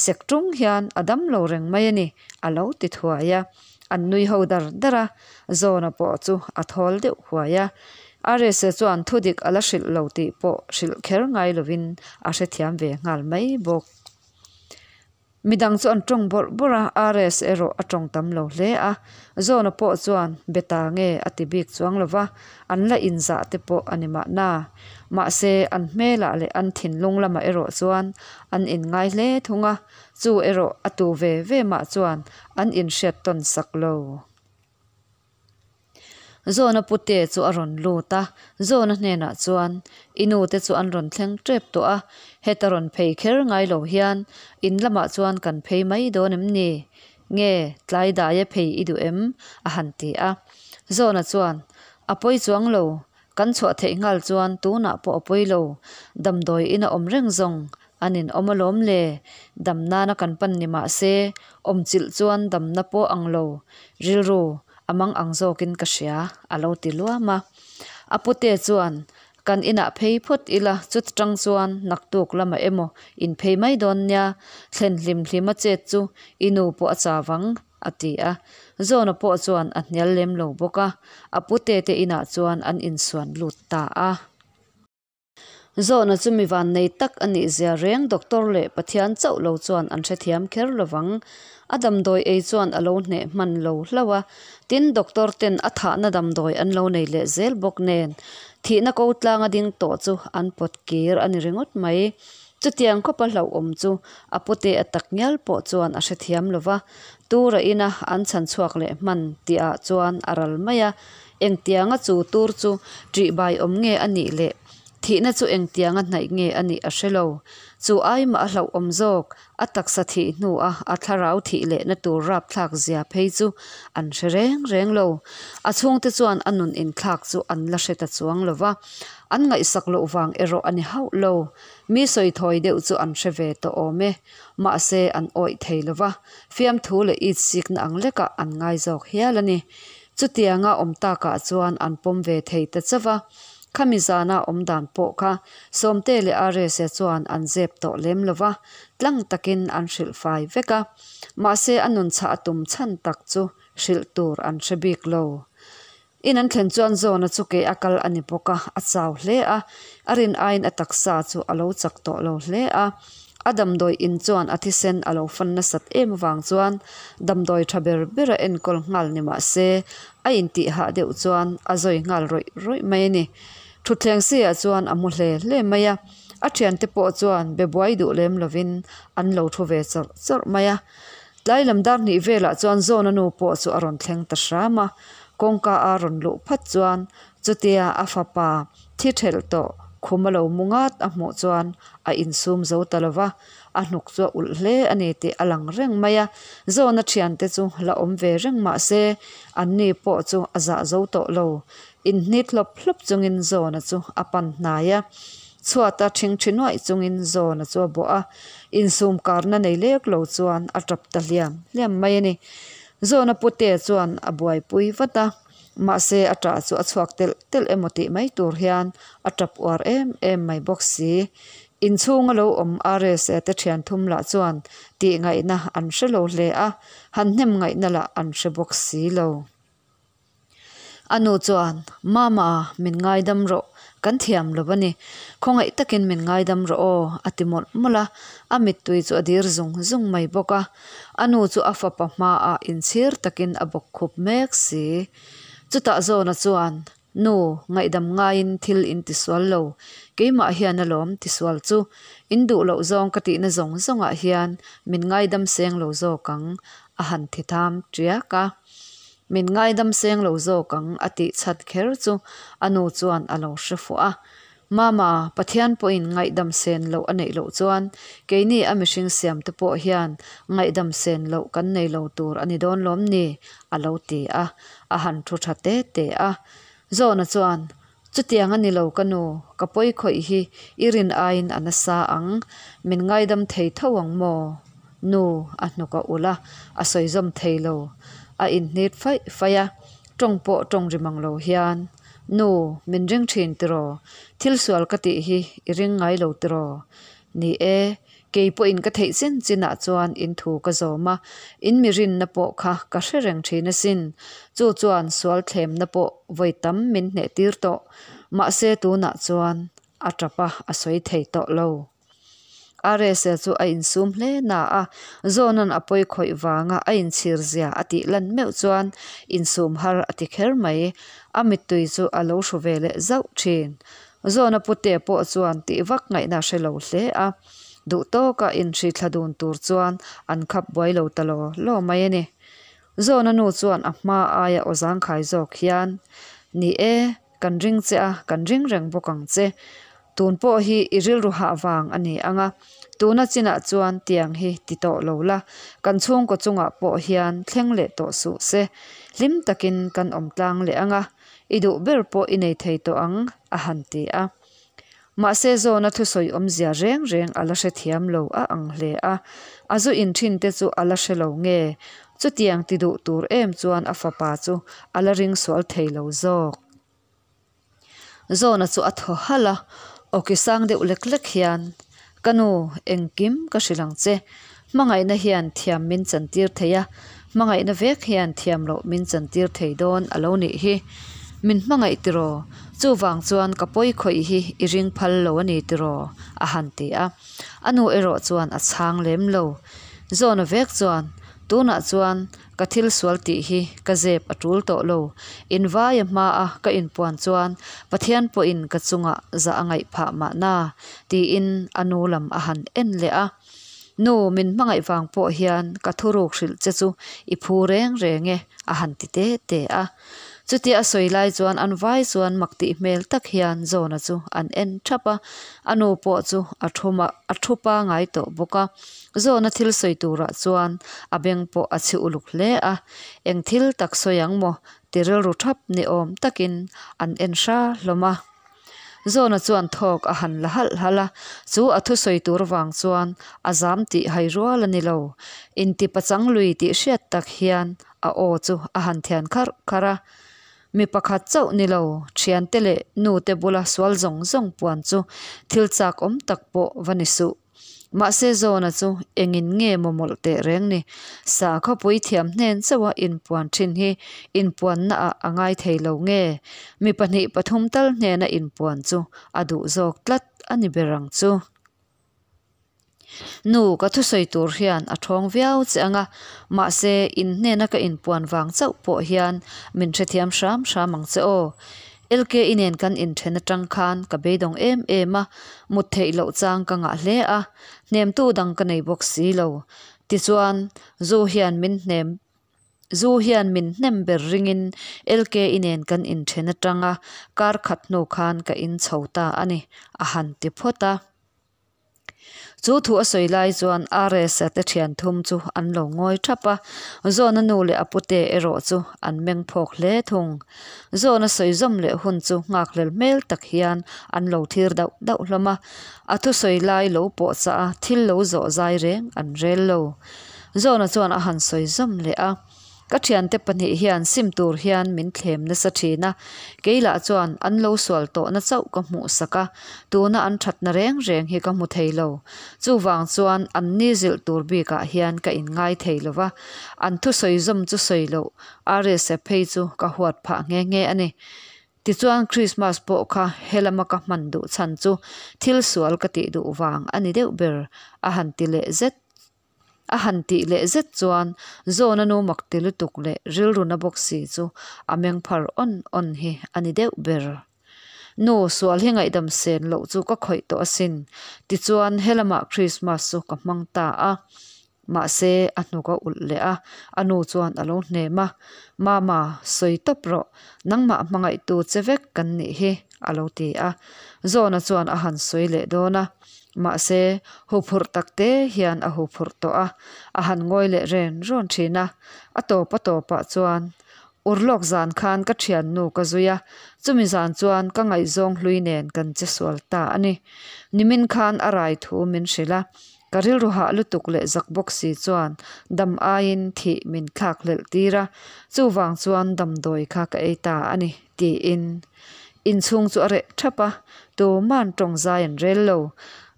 sek tung hian a dam lo reng mai a ni, a lo ti thuai a. An nui ho dar dar a, Zawna pawh chu a thawl deuh huai a. Rsa chuan thudik a la hrilh lo tih pawh hrilh kher ngai lovin a hrethiam ve nghal mai bawk. Midang chu an tawng bawrh bawrh a, Rsa erawh a tawng tam lo hle a. Zawna pawh chuan be ta nge a ti bik chuang lo va, an la inzah te pawh a ni mahna. Mahse, an hmelah leh an thinlung lamah erawh chuan an inngai hle thung a. Chu erawh a tu ve ve mah chuan an inhriat tawn sak lo. Zawna pute chu a rawn lut a, Zawna hnenah chuan, I nu te chu an rawn thleng tep tawh a, heta rawn phei kher ngai lo hian in lamah chuan kan phei mai dawn em ni? Nge tlai daia phei i duh em? a han ti a. Zawna chuan, A pawi chuang lo, Kan chhuah theih nghal chuan tunah pawh a pawi lo, damdawi in a awm reng zawng an in awm alawm le, dam nana kan pan ni mah se awm chilh chuan damna pawh ang lo, rilru a mang ang zawkin ka hria a lo ti luam a. A pute chuan kan inah phei phawt ila chuta tang chuan naktuk lamah emaw in phei mai dawn nia, thlen hlim hlim a chet chu i nu pawh a chau ang a ti a. Zawna pawh chuan a hnial lem lo bawk a, a pute te inah chuan an insuan lut ta a. Zawna chu mi vannei tak a nih zia reng doctor leh Pathian chauh lo chuan an hrethiam kher lovang. A damdawi ei chuan a lo hneh hman lo hlauh a, tin doctor ten a thahna damdawi an lo nei leh zel bawk nen thihna ko tlanga ding tawh chu an pawt kir a ni ringawt mai. Chutiang khawpa hlauhawm chu a pute a tak ngial pawh chuan a hrethiam lo va, tura ina an chhan chhuak leh hman tihah chuan a ral mai a. Engtianga chu tur chu ṭihbai awm nge a nih leh thihna chu engtianga hnaih nge a nih a hre lo. Chu aimah a hlauhawm zawk, a taksa thih hnua a thlarau thih lehna tur rapthlak zia phei chu an hre reng reng lo. A chhungte chuan a nun inthlak chu an la hre ta chuang lo va, an ngaihsak loh vang erawh a ni hauh lo. Mi sawi thawi deuh chu an hre ve tawh awm e. Mahse, an awih thei lo va, fiamthu leh it sikna ang lekah an ngai zawk hial a ni. Chutianga awm takah chuan an pawm ve thei ta chauh a. Khami zana awm dan pawh kha Sawmte leh Rsa chuan an zep tawh lem lo va, tlang takin an hrilh fai vek a. Mahse, a nun chhah a tum chhan tak chu hrilh tur an hre bik lo. In an thlen chuan Zawna chu ke a kal a ni bawk a, a chau hle a, a rin aiin a taksa chu a lo chak tawh lo hle a. A damdawi in chuan a thisen a lo fan nasat em avang chuan damdawi tha ber ber a enkawl nghal ni mah se, a intih hah deuh chuan a zawi nghal rawih rawih mai a ni. Thutthleng seiah chuan a mu hle hle mai a, a thiante pawh chuan be buai duh lem lovin an lo thu ve chawrh chawrh mai a. Tlai lam dar hnih velah chuan Zawna nu pawh chu a rawn thleng ta hram a, kawngka a rawn luh phat chuan chutia a fapa thi thelh tawh khum a lo mu ngat a hmuh chuan a insum zo ta lo va, a hnuk chu a ulh hle a ni tih a lang reng mai a. Zawna thiante chu la awm ve reng mah se anni pawh chu a zah zo tawh lo. Inhnit hlawp hlawp chungin Zawna chu a pan hnai a. Chhuata ṭhingṭhi nuaih chungin Zawna chu a bawh a, insum karna nei lek lo chuan a ṭap ta hliam hliam mai a ni. Zawna putea chuan a buaipui vat a, mahse a ṭah chu a chhuak telh telh emaw tih mai tur hian a ṭap uar em em mai bawk si. Inchhunga lo awm Rsa te ṭhian thum lah chuan tih ngaihna an hre lo hle a, han hnem ngaihna lah an hre bawk si lo. A nu chuan, Mama, min ngaidam rawh, kan thiam lo a ni. Khawngaih takin min ngaidam rawh aw, a ti mawlh mawlh a. A mittui chu a dir zung zung mai bawk a. A nu chu a fapa hmaah inchhir takin a bawk khup mek si. Chutah Zawna chuan. Nu, ngaihdam ngaiin thil in tisual lo. Keimah hian alawm tisual chu. In duh loh zawng ka tihna zawng zawngah hian min ngaidam seng lo zawk ang, a han ti tham tiak a. Min ngaidam seng lo zawk ang a tih chhat kher chu a nu chuan a lo hre fuh a. Mama, Pathian pawhin ngaihdam sen loh a neih loh chuan keini a mihring siamte pawh hian ngaihdam sen loh kan nei lo tur a ni dawn lawm ni? a lo ti a, a han thu tha te te a. Zawna chuan, Chutiang a ni lo ka nu, ka pawi khawih hi i rin aiin a nasa ang, min ngaidam thei tho ang maw? Nu, a hnuk a ulh a, a sawi zawm thei lo. A inhnit faih faih a, tawng pawh tawng ri mang lo hian, Nu, min ring thin tiraw? Thil sual ka tih hi i ring ngai lo tiraw? Ni e, kei pawhin ka theih chin chinah chuan in thu ka zawm a, in mi rinna pawh kha ka hre reng thin asin. Chu chuan sual thlemna pawh vawi tam min hneh tir tawh. Mahse tunah chuan a tap a, a sawi thei tawh lo. Rsa chu a insum hle na a, Zawna'n a pawi khawih vanga a inchhir zia a tih lan meuh chuan insum har a ti kher mai. A mittui chu a lo hru ve leh zauh thin. Zawna pute pawh chuan tih vak ngaihna a hre lo hle a, duh tawka inhri thla dun tur chuan an khap buai lo ta law law mai a ni. Zawna nu chuan a hma aia aw zangkhai zawk hian, Ni e, Kan ring che a, kan ring reng bawk ang che. Tun pawh hi i rilru hah vang a ni ang a, tuna chinah chuan tiang hi ti tawh lo la, kan chhungkaw chungah pawh hian thleng leh tawh suh se. Hlim takin kan awm tlang leh ang a, i duh ber pawh i nei thei tawh ang, a han ti a. Mahse zawna thusawi awmzia reng reng a la hrethiam lo a ang hle a, a zu inthin te chu a la hre lo nge, chutiang ti duh tur em chuan a fapa chu a la ring sual thei lo zawk. Zawna chu a thaw halh a, awki sang deuh lek lek hian, Ka nu, engkim ka hrilh ang che. Hmangaihna hian thiam min chantir thei a, hmangaihna vek hian thiam loh min chantir thei dawn a lo nih hi. Min hmangaih tiraw? Chuvang chuan ka pawi khawih hi i ring phal lo a ni tiraw? a han ti a. A nu erawh chuan a chhang lem lo. Zawna vek chuan, Tunah chuan ka thil sual tih hi ka zep a tul tawh lo. Invaia hmaa ka inpuan chuan Pathian pawhin ka chungah zah a ngaih phah mahna, tiin a nu lam a han en leh a. Nu, min hmangaih vang pawh hian ka thuruk hrilh che chu i phu reng reng e, a han ti te te a. Chutia a sawi lai chuan an vai chuan mak tih hmel tak hian Zawna chu an en thap a, a nu pawh chu a thu a thu pangai tawh bawk a. Zawna thil sawi turah chuan a beng pawh a chhi uluk hle a, eng thil tak sawi ang maw ti rilru thap ni awm takin an en hra hlawm a. Zawna chuan thawk a han la halh halh a, chu a thusawi tur vang chuan a zam tih hai rual a ni lo. Inti pachang lui tih hriat tak hian a aw chu a han thian kharh kharh a. Mi pakhat chauh ni lo, thiante leh nute bula sual zawng zawng puan chu thil chak awm tak pawh va ni suh. Mahse Zawna chu engin nge maw mawlh teh reng ni? Sa khawpui thiam hnen chauha inpuan thin hi inpuanna ah a ngai thei lo nge? Mi pahnih pathum tal hnena inpuan chu a duh zawk tlat a ni ber ang chu. Nu, ka thusawi tur hian a thawng viau che ang a, mahse in hnena ka inpuan vang chauh pawh hian min hrethiam hram hram ang che aw. LKI nen kan inthen atang khan ka beidawng em em a, mut theih loh chang ka ngah hle a, hnemtu dang ka nei bawk si lo. Tichuan, zu hian min hnem zu hian min hnem ber ringin LKI nen kan inthen atanga kar khat hnu khan ka inchho ta a ni, a han ti phawt a. Chu thu a sawi lai chuan RS-a te thian thum chu an lo ngawi thap a, Zawna nu leh a pute erawh chu an meng phawk hle thung. Zawna sawi zawm leh hun chu nghakhlel hmel tak hian an lo thlir dauh dauh hlawm a, a thusawi lai lo pawh chah a thil lo zawh zai reng an rel lo. Zawna chuan a han sawi zawm leh a. Ka thiante pahnih hian sim tur hian min thlem nasa thin a, kei lah chuan an lo sual tawhna chauh ka hmuh sak a, tuna an thatna reng reng hi ka hmu thei lo. Chuvang chuan an ni zilh tur bikah hian ka inngai thei lo va, an thusawi zawm chu sawi loh RSa phei chu ka huat phah nghe nghe a ni. Tichuan Christmas pawh kha helama ka hman duh chhan chu thil sual ka tih duh vang a ni deuh ber a han ti leh zet. A han tih leh zet chuan Zawna nu mak ti lutuk leh rilru na bawk si chu a meng phar awn awn hi a ni deuh ber. Nu, sual hi ngaihdam sen loh chu ka khawih tawh asin. Tichuan helamah Krismas chu ka hmang ta a. Mahse a hnuk a ulh leh a, a nu chuan a lo hnem a, Mama, sawi tawp rawh, nangmah hmangaihtu che vek kan nih hi, a lo ti a. Zawna chuan a han sawi leh dawn a. Mahse, huphurh tak te hian a huphurh tawh a, a han ngawi leh ren rawn thin a. A tawp a tawpah chuan, Urlawk zan khan ka thiannu ka zui a, chumi zan chuan ka ngaihzawng hlui nen kan che sual ta a ni. Nimin khan a rai thu min hrilh a, ka rilru hah lutuk leh zak bawk si chuan dam aiin thih min thlak hlelh tir a, chuvang chuan damdawi kha ka ei ta a ni, tiin. Inchhung chu a reh thap a, tuman tawng zai an rel lo.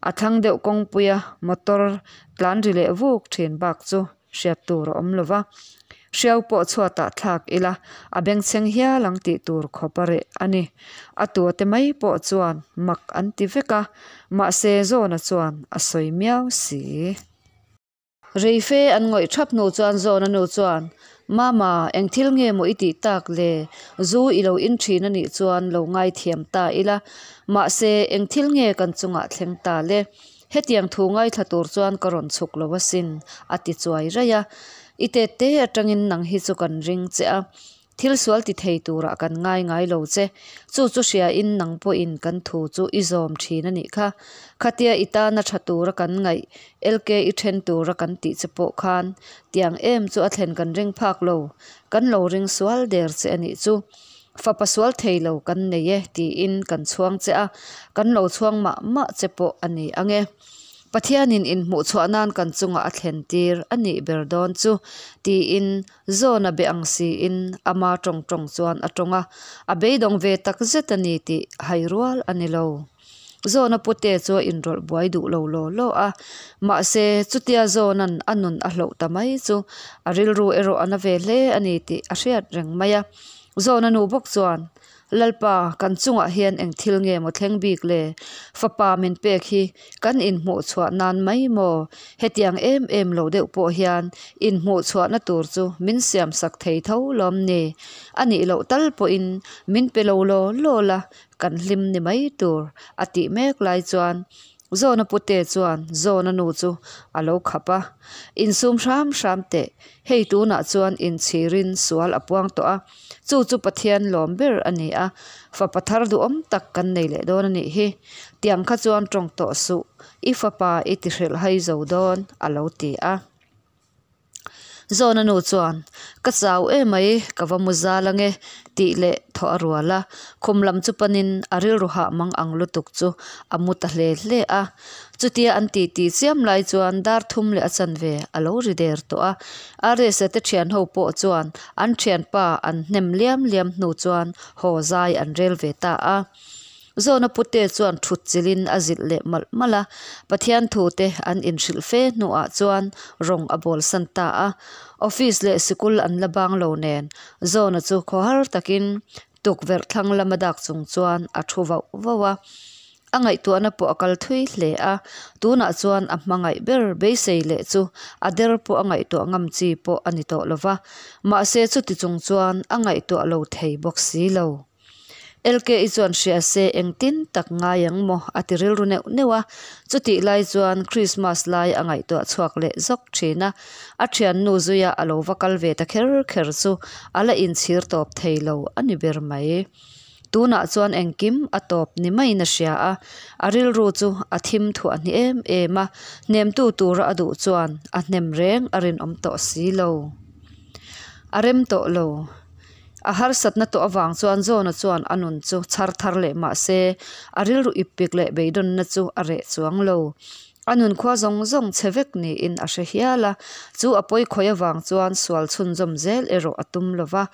A thlang deuh kawngpuia motor tlan ri leh vuk thin bak chu hriat tur a awm lo va. Hriau pawh chhuatah thlak ila a bengchheng hial ang tih tur khawp a reh a ni. A tua te mai pawh chuan mak an ti vek a, mahse Zawna chuan a sawi miau si. Reife an ngawih thap hnu chuan Zawna nu chuan, Mama, eng thil nge maw i tih tak le? Zu i lo in thin a nih chuan lo ngaithiam ta ila. Mahse, eng thil nge kan chungah thleng ta le? Hetiang thu ngaithla tur chuan ka rawn chhuk lo asin, a ti chuai raih a. I tette atangin nang hi chu kan ring che a. Thil sual ti thei turah kan ngai ngai lo che. Chu chu hriain nang pawhin kan thu chu i zawm thin a nih kha. Khatia i tana tha tura kan ngaih, LK i then tura kan tih che pawh khan tiang em chu a thlen kan ring phak lo. Kan lo ring sual der che a nih chu. Fapa sual thei lo kan nei e tiin kan chhuang che a, kan lo chhuang mah mah che pawh a ni ang e. Pathianin inhmuhchhuah nan kan chungah a thlen tir a nih ber dawn chu tiin Zawna be ang siin ama tawng tawng chuan a tawng a, a beidawng ve tak zet a ni tih hai rual a ni lo. Zawna pute chu a inrawlh buai duh lo law law a, mahse chutia Zawna'n a nun a hloh ta mai chu a rilru erawh a na ve hle a ni tih a hriat reng mai a. Zawna nu bawk chuan Lalpa, kan chungah hian eng thil nge maw thleng bik le? Fapa min pek hi kan inhmuh chhuah nan mai maw? Hetiang em em lo deuh pawh hian inhmuh chhuahna tur chu min siam sak thei tho lawm ni? A nih loh tal pawhin min pe lo law law la, kan hlim ni mai tur, a tih mek lai chuan Zawna pute chuan Zawna nu chu a lo khap a, Insum hram hram teh, hei tunah chuan inchhirin sual a puang tawh a, Chu chu Pathian lawm ber a ni a, fapa thar duhawm tak kan nei leh dawn a nih hi. Tiang kha chuan tawng tawh suh, i fapa i ti hrilh hai zo dawn, a lo ti a. Zawna nu chuan, Ka chau emai, ka va mu zal ange, tih leh thawh a rual a. Khum lam chu panin a rilru hah mang ang lutuk chu a mu ta hle hle a. Chutia an ti ti chiam lai chuan dar thum leh a chanve a lo ri der tawh a. Aresa te thian ho pawh chuan an thianpa an hnem liam liam hnu chuan haw zai an rel ve ta a. Zawna pute chuan thut chilhin a zilh leh malh malh a, Pathian thu te an inhrilh fe hnuah chuan rawng a bawlsan ta a. Office leh sikul an la bang lo nen Zawna chu khawhar takin tukverh thlang lama dak chung chuan a thu vauh vauh a. A ngaihtuahna pawh a kal thui hle a, tunah chuan a hmangaih ber beisei leh chu a der pawh a ngaihtuah ngam chi pawh a ni tawh lo va, mahse chuti chung chuan a ngaihtuah lo thei bawk si lo. LKI chuan hria se engtin tak ngai ang maw a ti rilru neuh neuh a, chutih lai chuan Christmas lai a ngaihtuah chhuak leh zawk thin a, a thiannu zuia a lo va kal ve ta kher kher chu a la inchhir tawp thei lo a ni ber mai. Tunah chuan engkim a tawp ni maiin a hria a, a rilru chu a thim thuah hni em em a, hnemtu tura a duh chuan a hnem reng a rinawm tawh si lo. A rem tawh lo. A harsatna tawh avang chuan Zawna chuan a nun chu chhar thar leh mah se, a rilru ippik leh beidawnna chu a reh chuang lo. A nunkhua zawng zawng chhe vek niin a hre hial a, chu a pawi khawih avang chuan sual chhunzawm zel erawh a tum lo va,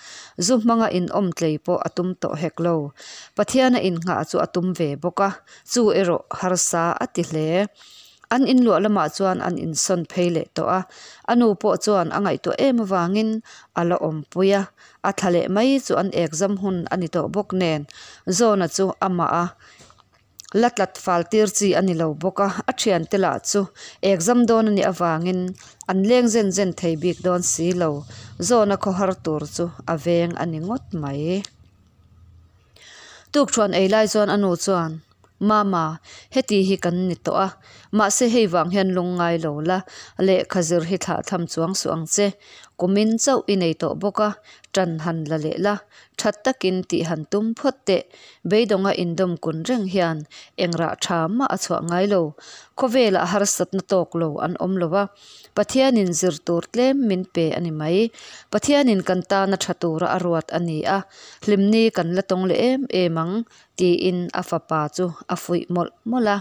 zu hmanga inawm tlei pawh a tum tawh hek lo. Pathiana innghah chu a tum ve bawk a, chu erawh harsa a ti hle. An inluah lamah chuan an insawn phei leh tawh a, a nu pawh chuan a ngaihtuah em avangin a la awmpui a, a thla leh mai chu an exam hun a ni tawh bawk nen, Zawna chu amah a. La tlat fal tir chi a ni lo bawk a, a thiante lah chu exam dawn a nih avangin an leng zen zen thei bik dawn si lo. Zawna khawhar tur chu a veng a ni ngawt mai. Tukṭhuan ei lai chuan a nu chuan, Mama, heti hi kan ni tawh a, mahse hei vang hian lung ngai lo la, lehkha zir hi thlah tham chuang suh ang che. Kumin chauh i nei tawh bawk a, ṭan han la leh la, ṭhat takin tih han tum phawt teh. Beidawnga indawm kun reng hian eng rah ṭha mah a chhuah ngai lo. Khawvelah harsatna tawk lo an awm lo a, Pathianin zir tur tlem min pe a ni mai. Pathianin kan tana ṭha tura a ruat a ni a, hlimni kan la tawng leh em em ang, tiin a fapa chu a fuih mawlh mawlh a.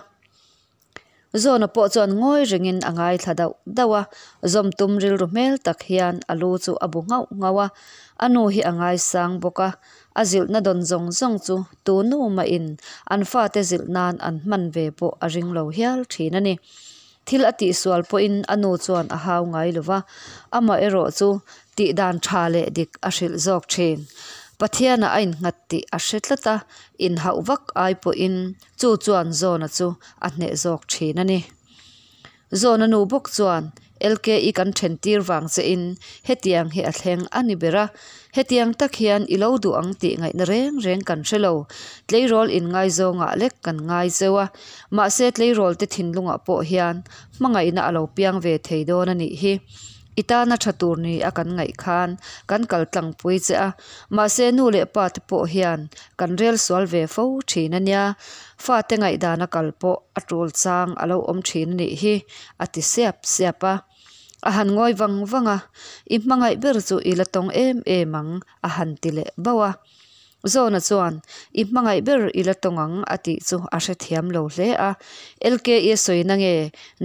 Zawna pawh chuan ngawi rengin a ngaithla dauh dauh a, zawm tum rilru hmel tak hian a lu chu a bu nghauh nghauh a. A nu hi a ngaisang bawk a, a zilhna dawn zawng zawng chu tu nu mahin an fate zilh nan an hman ve pawh a ring lo hial thin a ni. Thil a tihsual pawhin a nu chuan a hau ngai lo va, amaherawh chu tih dan tha leh dik a hrilh zawk thin. Pathianah a innghat tih a hre tlat a, inhauh vak ai pawhin chu chuan Zawna chu a hneh zawk thin a ni. Zawna nu bawk chuan LKE kan then tir vang che in hetiang hi a thleng a ni ber a, hetiang tak hian i lo duh ang tih ngaihna reng reng kan hre lo, tleirawl inngaizawngah lek kan ngai zeuh a, mahse tleirawl te thinlungah pawh hian hmangaihna a lo piang ve thei dawn a nih hi. I tana tha tur ni a kan ngaih khan kan kal tlangpui che a, mahse nu leh pa te pawh hian kan rel sual ve fo thin a nia, fate ngaihdana kal pawh a tul chang a lo awm thin a nih hi, a ti siap siap a. A han ngawi vang vang a, I hmangaih ber chu i la tawng em em ang, a han ti leh bauh a. Zawna chuan, I hmangaih ber i la tawng ang, a tih chu a hrethiam lo hle a. LKE sawina nge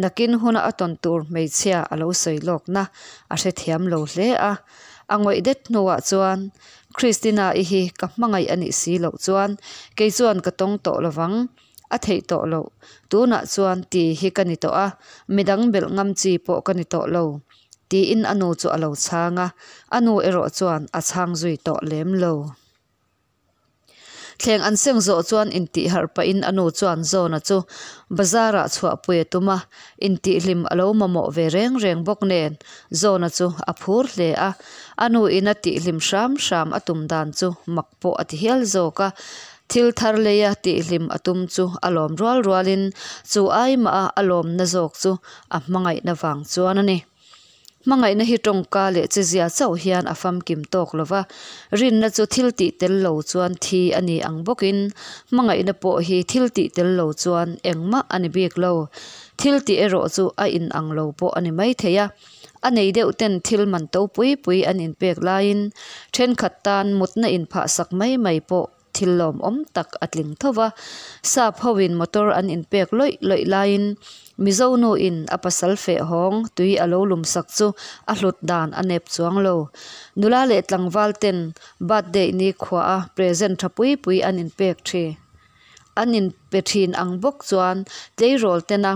nakin huna a tawn tur hmeichhia a lo sawi lawkna a hrethiam lo hle a. A ngawih det hnuah chuan, Christina-i hi ka hmangaih a nih si loh chuan kei chuan ka tawng tawh lovang, a theih tawh loh. Tunah chuan ti hi ka ni tawh a, midang belh ngam chi pawh ka ni tawh lo, tiin a nu chu a lo chhang a, a nu erawh chuan a chhang zui tawh lem lo. Thleng an seng zawh chuan intih harh pahin a nu chuan Zawna chu bazar-ah chhuahpui a tum a, intihhlim a lo mamawh ve reng reng bawk nen Zawna chu a phur hle a, a nu ina tihhlim hram hram a tum dan chu mak pawh a ti hial zawk a, thil thar leia tihhlim a tum chu a lawm rual rualin chu ai mah a a lawmna zawk chu a hmangaihna vang chuan a ni. Hmangaihna hi tawngka leh chezia chauh hian a famkim tawk lo va, rinna chu thil tih tel lo chuan thi a ni ang bawkin hmangaihna pawh hi thil tih tel lo chuan engmah a ni bik lo. Thil tih erawh chu a inang lo pawh a ni maithei a. A nei deuh ten thil man to pui pui an inpek laiin thenkhat tan mutna inphah sak mai mai pawh thil lawmawm tak a tling tho va. Sap hoin motor an inpek lawih lawih laiin Mizo nuin a pasal feh hawng tui a lo lum sak chu a hlut dan a nep chuang lo. Nula leh tlangval ten birthday ni khuaha present tha pui pui an inpek thin an inpe thin ang bawk chuan tleirawl tena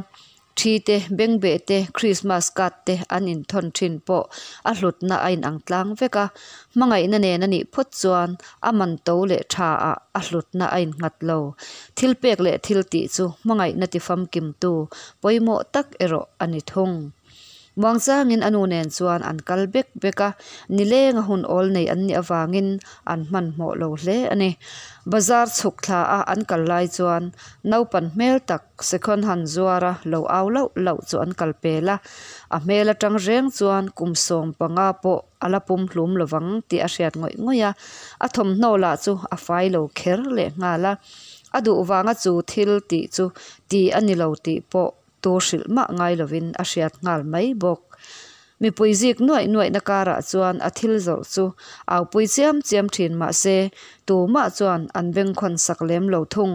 Thi te, bengbeh te, Christmas card te an inthawn thin pawh a hlutna a inang tlang vek a, hmangaihna nen a nih phawt chuan a man to leh tha ah a hlutna a innghat lo. Thil pek leh thil tih chu hmangaihna tifamkimtu pawimawh tak erawh a ni thung. Muangchangin a nu nen chuan an kal bek bek a, nilenga hun awl nei an nih avangin an hmanhmawh lo hle a ni. Bazar chhuk thla a an kal lai chuan naupan hmel tak Sekhon han zuar a lo au lauh lauh chu an kal pel a, a hmel atang reng chuan kum 15 pawh a la pum hlum lovang tih a hriat ngawih ngawih a, a thawmhnaw lah chu a fai lo kher leh nghal a, a duh vanga chu thil tih chu ti a ni lo tih pawh tu hrilh mah ngai lovin a hriat nghal mai bawk. Mipui zik nuaih nuaihna karah chuan a thil zawrh chu aupui chiam chiam thin mah se, tumah chuan an bengkhawn sak lem lo thung.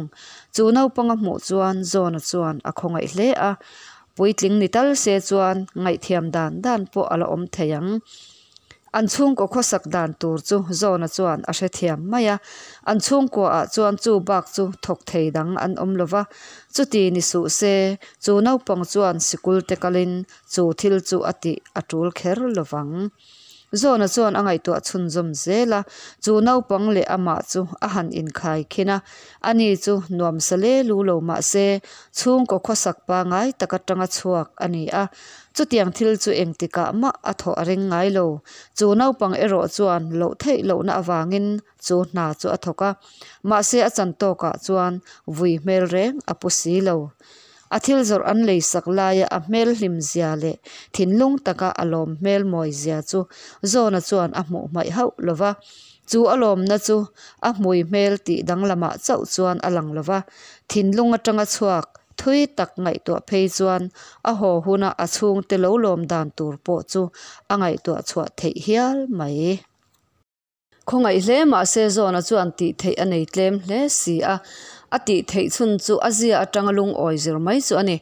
Chu naupang a hmuh chuan Zawna chuan a khawngaih hle a, puitling ni tal se chuan ngaihthiam dan dan pawh a la awm thei ang. An chhungkaw khawsak dan tur chu Zawna chuan a hrethiam mai a, an chhungkuaah chuan chu bak chu thawk thei dang an awm lo va, chuti ni suh se, chu naupang chuan sikul te kalin chu thil chu a tih a tul kher lo vang. Zawna chuan a ngaihtuah chhunzawm zel a, chu naupang leh amah chu a han inkhai khin a, ani chu nuamsa le lu lo mah se chhungkaw khawsak pangai tak atanga chhuak a ni a, chutiang thil chu engtikah mah a thawh a ring ngai lo. Chu naupang erawh chuan loh theih lohna avangin chu hna chu a thawk a, mahse a chan tawkah chuan vui hmel reng a pu si lo. A thil zawrh an leisak laia a hmel hlim zia leh thinlung taka a lawm hmel mawi zia chu Zawna chuan a hmuh hmaih hauh lo va. Chu a lawmna chu a hmui hmel tih danglamah chauh chuan a lang lo va, thinlung atanga chhuak thui tak ngaihtuah phei chuan a haw huna a chhungte lo lawm dan tur pawh chu a ngaihtuah chhuah theih hial mai. Khawngaih hle mahse Zawna chuan tih theih a nei tlem hle si a, a tih theih chhun chu a zia atanga lungawi zir mai chu a ni.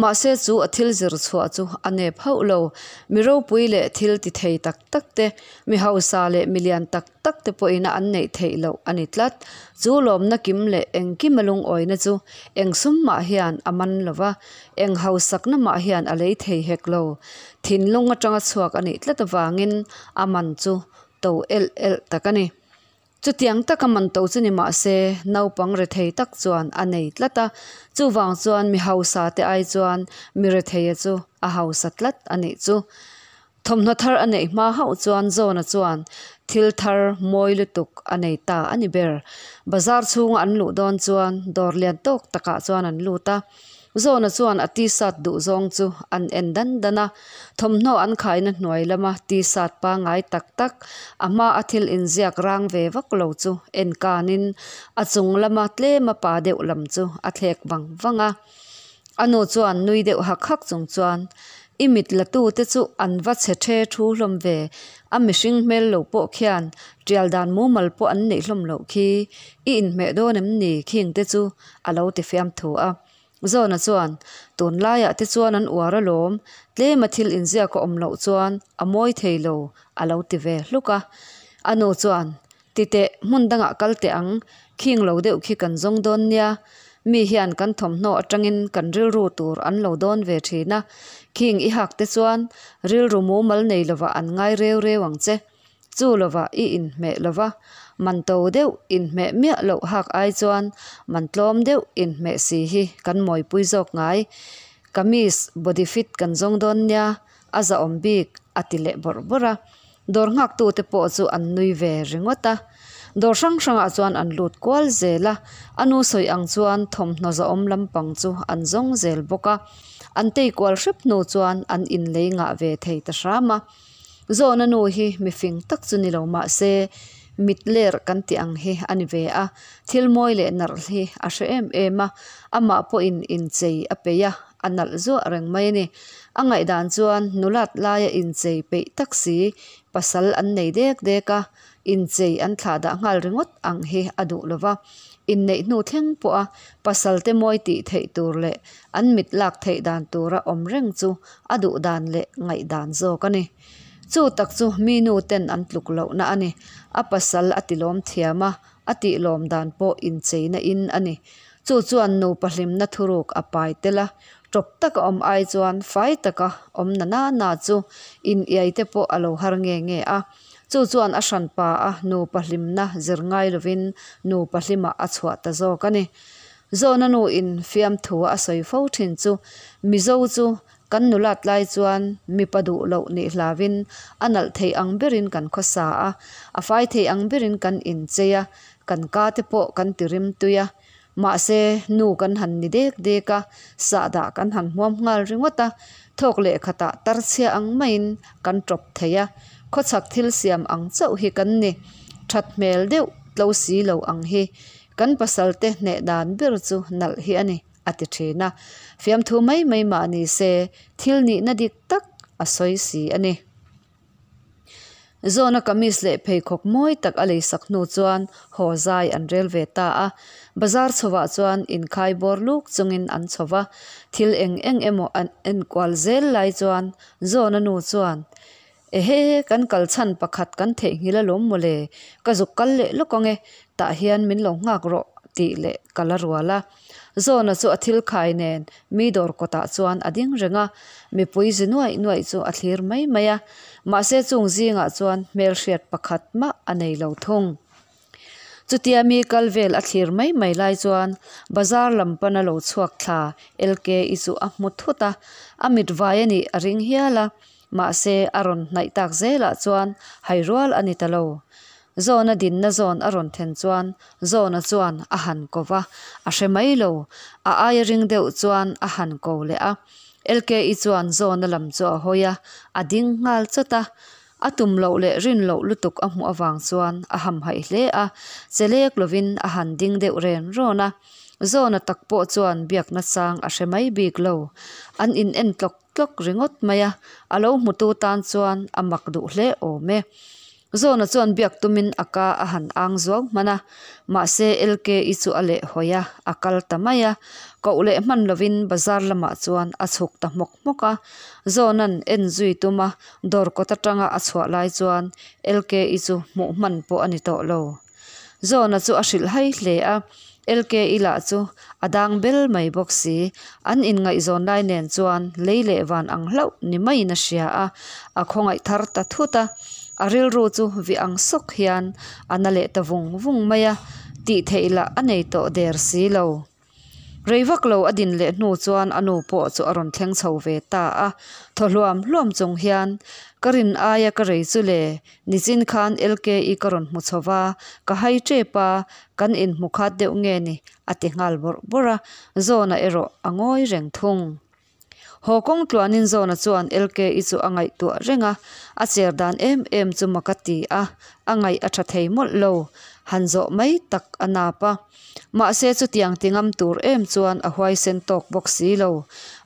Mahse chu a thil zir chhuah chu a nep hauh lo. Mi ropui leh thil ti thei tak tak te, mi hausa leh mi lian tak tak te pawhin a an neih theih loh a ni tlat. Chu lawmna kim leh engkima lungawina chu eng sum mah hian a man lo va, eng hausakna mah hian a lei thei hek lo. Thinlung atanga chhuak a nih tlat avangin a man chu to elh elh tak a ni. Chutiang taka man to chu ni mah se, naupang rethei tak chuan a nei tlat a, chuvang chuan mi hausa te ai chuan mi retheia chu a hausa tlat a nih chu. Thawmhnaw thar a neih hma hauh chuan Zawna chuan thil thar mawi lutuk a nei ta a ni ber. Bazar chhunga an luh dawn chuan dawr lian tawk takah chuan an lut a. Zawna chuan a t-shirt duh zawng chu an en dan dan a, thawmhnaw an khaina hnuai lama t-shirt pangngai tak tak, a hma a thil inziak rang ve vak lo chu en kanin a chung lama tlema pa deuh lam chu a thlek vang vang a. A nu chuan nui deuh hak hak chung chuan, I mit la tu te chu an va chhe the thu hlawm ve, a mihring hmel lo pawh khian tial dan mumal pawh an neih hlawm loh khi, i inhmeh dawn em ni khing te chu a lo ti fiam thu a. Zawna chuan, Tunlaiah te chuan an uar alawm, tlema thil inziak a awm loh chuan a mawi thei lo, a lo ti ve hluk a. A nu chuan, Ti teh, hmun dangah kal teh ang, khing lo deuh khi kan zawng dawn nia. Mi hian kan thawmhnaw atangin kan rilru tur an lo dawn ve thin a, khing i hak te chuan rilru mumal nei lovah an ngai reu reu ang che. Chu lovah i inhmeh lova, man to deuh inhmeh miah loh hak ai chuan man tlawm deuh inhmeh si hi kan mawipui zawk ngai. Kamis body fit kan zawng dawn nia, a zahawm bik a ti leh bawrh bawrh a. Dawr nghaktute pawh chu an nui ve ringawt a. Dawr hrang hrangah chuan an lut kual zel a, a nu sawi ang chuan thawmhnaw zahawm lampang chu an zawng zel bawk a. An tei kual hrep hnu chuan an inlei ngah ve thei ta hram a. Zawna nu hi mi fing tak chu ni lo mah se mit ler kan tih ang hi a ni ve a, thil mawi leh nalh hi a hre em em a, amah pawhin inchei a peih a, a nalh zuah reng mai a ni. A ngaihdan chuan nulat laia inchei peih tak si pasal an nei dek dek a, inchei an thlah dah nghal ringawt ang hi a duh lo va, inneih hnu thleng pawha pasal te mawi tih theih tur leh an mit lak theih dan tura awm reng chu a duh dan leh ngaihdan zawk a ni. Chu tak chu mi nu ten an tluk lohna a ni. A pasal a ti lawm thiam a, a tih lawm dan pawh incheina in a ni. Chu chuan nupa hlimna thuruk a pai tel a, tawp taka awm ai chuan fai taka awm na na na chu in iai te pawh a lo har nge nge a. Chu chuan a hranpa a nupa hlimna zir ngai lovin nupa hlimah a chhuah ta zawk a ni. Zawna nu in fiamthu a sawi fo thin chu Mizo chu kan nulat lai chuan mipa duh loh nih hlavin a nalh thei ang berin kan khawsa a, a fai thei ang berin kan inchei a, kan ka te pawh kan ti rim tui a. Mahse nu kan han ni dek dek a, sahdah kan han hmuam nghal ringawt a, thawk leh khatah tarchhia ang maiin kan tawp thei a, khawchhak thil siam ang chauh hi kan ni. That hmel deuh tlo si lo ang hi Kan pasalte hneh dan ber chu nalh hi a ni, a ti thin a. Fiamthu mai mai mah ni se, thil nihna dik tak a sawi si a ni. Zawna kamis leh pheikhawk mawi tak a leisak hnu chuan haw zai an rel ve ta a. Bazar chhovah chuan inkhai bawr luk chungin an chho va, thil eng eng emaw an enkual zel lai chuan Zawna nu chuan, Ehe, kan kal chhan pakhat kan theihnghilh alawm mawle, ka zuk kal leh lawk ang e, tah hian min lo nghak rawh tih leh ka la rual a. Zawna chu a thil khai nen mi dawr kawtah chuan a ding reng a, mipui zi nuaih nuaih chu a thlir mai mai a. Mahse chung zingah chuan hmelhriat pakhat mah a nei lo thung. Chutia mi kal vel a thlir mai mai lai chuan bazar lam pana lo chhuak thla LKI chu a hmu thut a, a mit vai a nih a ring hial a, mahse a rawn hnaih tak zelah chuan hai rual a ni ta lo. Zawna dinna zawn a rawn then chuan Zawna chuan a han ko va, a hre mai lo, a aia ring deuh chuan a han ko leh a. LKI chuan Zawna lam chu a hawi a, a ding nghal chawt a. A tum loh leh rin loh lutuk a hmuh avang chuan a hamhaih hle a, che lek lovin a han ding deuh ren rawn a. Zawna tak pawh chuan biakna chang a hre mai bik lo. An in en tlawk tlawk ringawt mai a, a lo hmutu tan chuan a mak duh hle awm e. Zawna chuan biak tumin a ka a han ang zuau hman a, mahse LKI chu a leh hawi a, a kal ta mai a. Koh leh hman lovin bazar lamah chuan a chhuk ta hmawk hmawk a. Zawna'n en zui tum a, dawr kawt atanga a chhuah lai chuan LKI chu hmuh hman pawh a ni tawh lo. Zawna chu a hrilh hai hle a, LKI lah chu a dang bel mai bawk si. An inngaihzawn lai nen chuan lei leh van ang hlauh ni maiin a hria a, a khawngaih thar ta thut a. A rilru chu vi ang sawk hian a na leh ta vung vung mai a, tih theih lah a nei tawh der si lo. Rei vak lo a din leh hnu chuan a nu pawh chu a rawn thleng chho ve ta a, thaw hluam hluam chung hian, Ka rin aia ka rei chu le, nichin khan LKI ka rawn hmu chho va, ka hai tep a, kan inhmu khat deuh nge ni? a ti nghal bawrh bawrh a, Zawna erawh a ngawi reng thung. Haw kawng tluanin Zawna chuan LKI chu a ngaihtuah reng a, a cher dan em em chu mak a ti a, a ngaih a tha thei mawlh lo. Han zawh mai tak a nap a. Mahse chutiang ti ngam tur em chuan a huaisen tawk bawk si lo.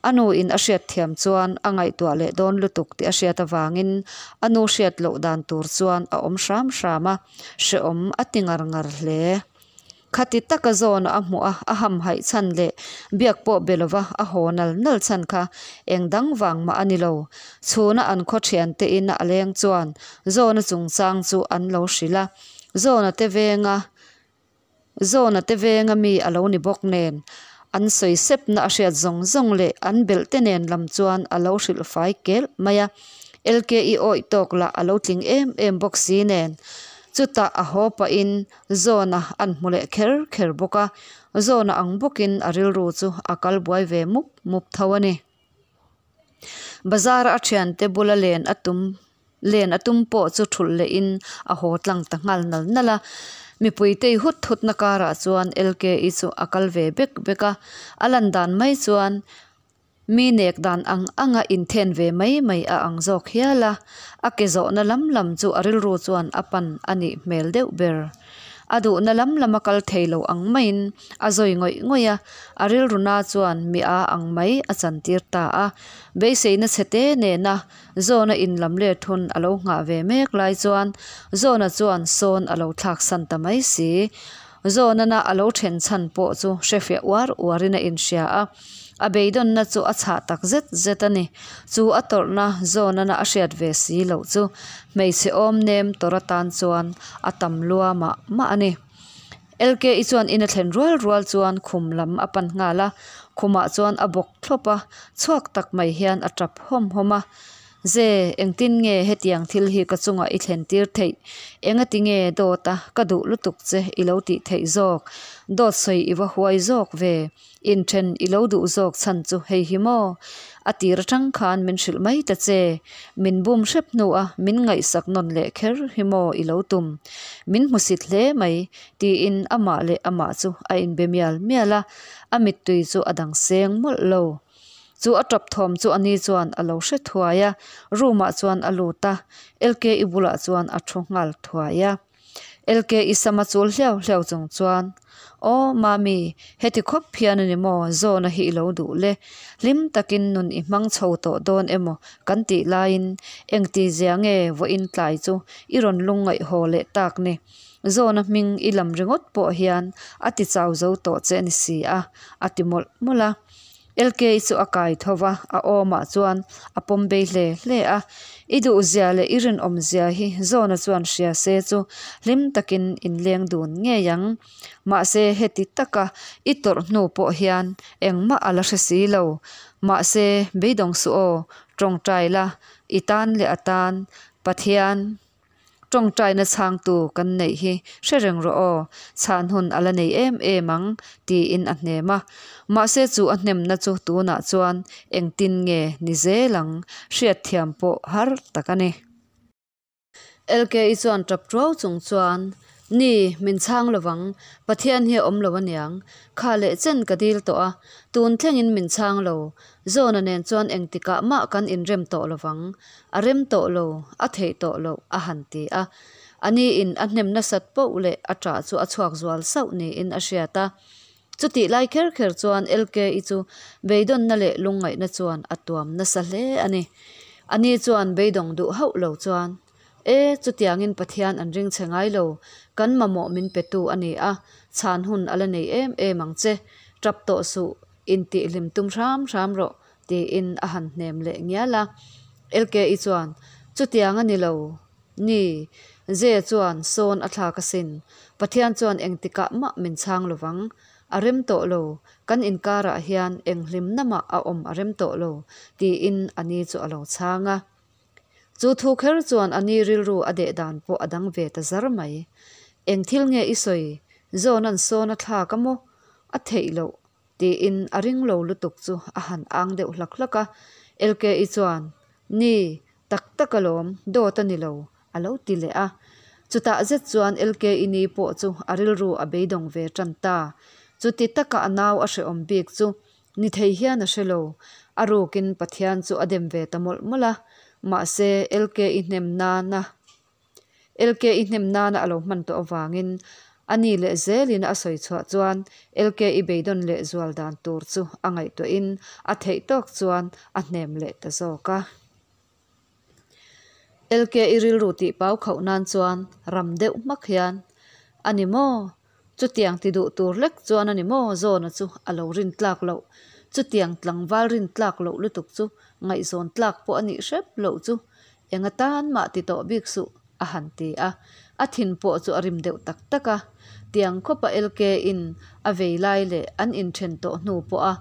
A nu in a hriat thiam chuan a ngaihtuah leh dawn lutuk tih a hriat avangin a nu hriat loh dan tur chuan a awm hram hram a, hrehawm a ti ngar ngar hle. Khati taka zawna a hmuh a, a hamhaih chhan leh biak pawh be lova a haw nal nal chhan kha eng dang vang mah a ni lo. Chhuna an khaw thiante ina a leng chuan zawna chungchang chu an lo hrilh a, zawna te venga zawna te venga mi a lo ni bawk nen an sawi sepna a hriat zawng zawng leh an belh te nen lam chuan a lo hrilh fai kelh mai a. LKI awih tawk lah a lo tling em em bawk si nen chutah a haw pahin Zawna an hmu leh kher kher bawk a, Zawna ang bawkin a rilru chu a kal buai ve mup mup tho a ni. Bazar a thiante bula len a tum len a tum pawh chu thulh lehin a haw tlang ta nghal nal nal a. Mipui tei hut hutna karah chuan LKI chu a kal ve bek bek a, a lan dan mai chuan Mi nek dan ang anga inthen ve mai mai a ang zawk hial a, a ke zawhna lam lam chu a rilru chuan a pan a nih hmel deuh ber. A duhna lam lama kal thei lo ang maiin a zawi ngawih ngawih a, a rilru na chuan mi a ang mai a chantir ta a. Beiseina chhete nena Zawna inlam let hun a lo nghah ve mek lai chuan Zawna chuan sawn a lo thlaksan ta mai si. Zawnana a lo then chhan pawh chu hrefiah uar uarin a inhria a. A beidawnna chu a chhah tak zet zet a ni. Chu a tawrhna zawnana a hriat ve si loh chu hmeichhe awm nem tawrh atan chuan a tam lua mah mah a ni. LKI chuan in a thlen rual rual chuan khum lam a pan nghal a, khumah chuan a bawk thlawp a, chhuak tak mai hian a tap hawm hawm a. Ze, engtin nge hetiang thil hi ka chungah i thlen tir theih? Engati nge dawt a, ka duh lutuk che i lo tih theih zawk? Dawt sawi i va huai zawk ve. Inthen i lo duh zawk chhan chu hei hi maw? A tir atang khan min hrilh mai ta che. Min bum hrep hnua min ngaihsak nawn leh kher hi maw i lo tum? Min hmusit hle mai, tiin amah leh amah chu a inbe mial mial a, a mittui chu a dang seng mawlh lo. Chu a tap thawm chu ani chuan a lo hre thuai a, room ah chuan a lut a, LKI bulah chuan a thu nghal thuai a. LKI sama chul hliau hliau chung chuan, Aw Mami, heti khawp hian a ni maw Zawna hi i lo duh le? Hlim takin nun i hmang chho tawh dawn emaw kan tih laiin engti zia nge vawiin tlai chu i rawn lungngaih haw leh tak ni? Zawna hming i lam ringawt pawh hian a ti chau zo tawh che a ni si a, a ti mawlh mawlh a. Lki chu a kai tho va, a awmah chuan a pawm bei hle hle a. I duhzia leh i rinawmzia hi Zawna chuan hria se chu hlim takin in leng dun ngei ang. Mahse heti taka i tawrh hnu pawh hian engmah a la hre si lo. Mahse beidawng suh aw, tawngtai la, i tan leh a tan Pathian. Tawngtaina chhangtu kan neih hi hre reng rawh aw, chhan hun a la nei em em ang, tiin a hnem a. Mahse chu a hnemna chu tunah chuan engtin nge ni zel ang hriatthiam pawh har tak a ni. LKI chuan tap tuau chung chuan, Ni, min chhang lovang, Pathian hi a awm lo aniang, kha leh chen ka dil tawh a, tun thlengin min chhang lo, Zawna nen chuan engtikah mah kan inrem tawh lovang, a rem tawh lo, a theih tawh loh, a han ti a. A ni in a hnem nasat poh leh a ṭah chu a chhuak zual sauh niin a hriat a. Chutih lai kher kher chuan LKI chu beidawnna leh lungngaihna chuan a tuam nasa hle a ni. A ni chuan beidawng duh hauh lo chuan, E, chutiangin Pathian an ring che ngai lo, kan mamawh min petu a ni a, chhan hun a la nei em em ang che, tap tawh suh, intihhlim tum hram hram rawh, tiin a han hnem leh ngial a. LKI chuan, Chutiang a ni lo, ni, Zea chuan sawn a thlak asin, Pathian chuan engtikah mah min chhang lovang, a rem tawh lo, kan inkarah hian eng hlimna mah a awm a rem tawh lo, tiin a ni chu a lo chhang a. Chu thu kher chuan a ni rilru a deh dan pawh a dang ve ta zar mai. Eng thil nge i sawi? Zawna'n sawn a thlak a maw? A theih loh. Tiin a ring lo lutuk chu a han ang deuh hlak hlak a. LKI chuan, Ni, tak tak alawm, dawt a ni lo, a lo ti leh a. Chutah zet chuan LKI ni pawh chu a rilru a beidawng ve tan ta. Chuti taka a nau a hrehawm bik chu Ni thei hian a hre lo. A rukin Pathian chu a dem ve ta mawlh mawlh a. Mahse, LKI hnem nana LKI hnem nana a lo hman tawh avangin a ni leh zelin a sawi chhuah chuan LKI beidawn leh zual dan tur chu a ngaihtuahin a theih tawk chuan a hnem leh ta zawk a. LKI rilru tih pau khauh nan chuan ram deuh hmak hian, A ni maw? Chutiang ti duh tur lek chuan a ni maw Zawna chu a lo rin tlak loh. Chutiang tlangval rin tlak loh lutuk chu ngaihzawn tlak pawh a nih hrep loh chu enga tan mah ti tawh bik suh a han ti a. A thin pawh chu a rim deuh tak tak a. Tiang khawpa LK in a vei lai leh an inthen tawh hnu pawha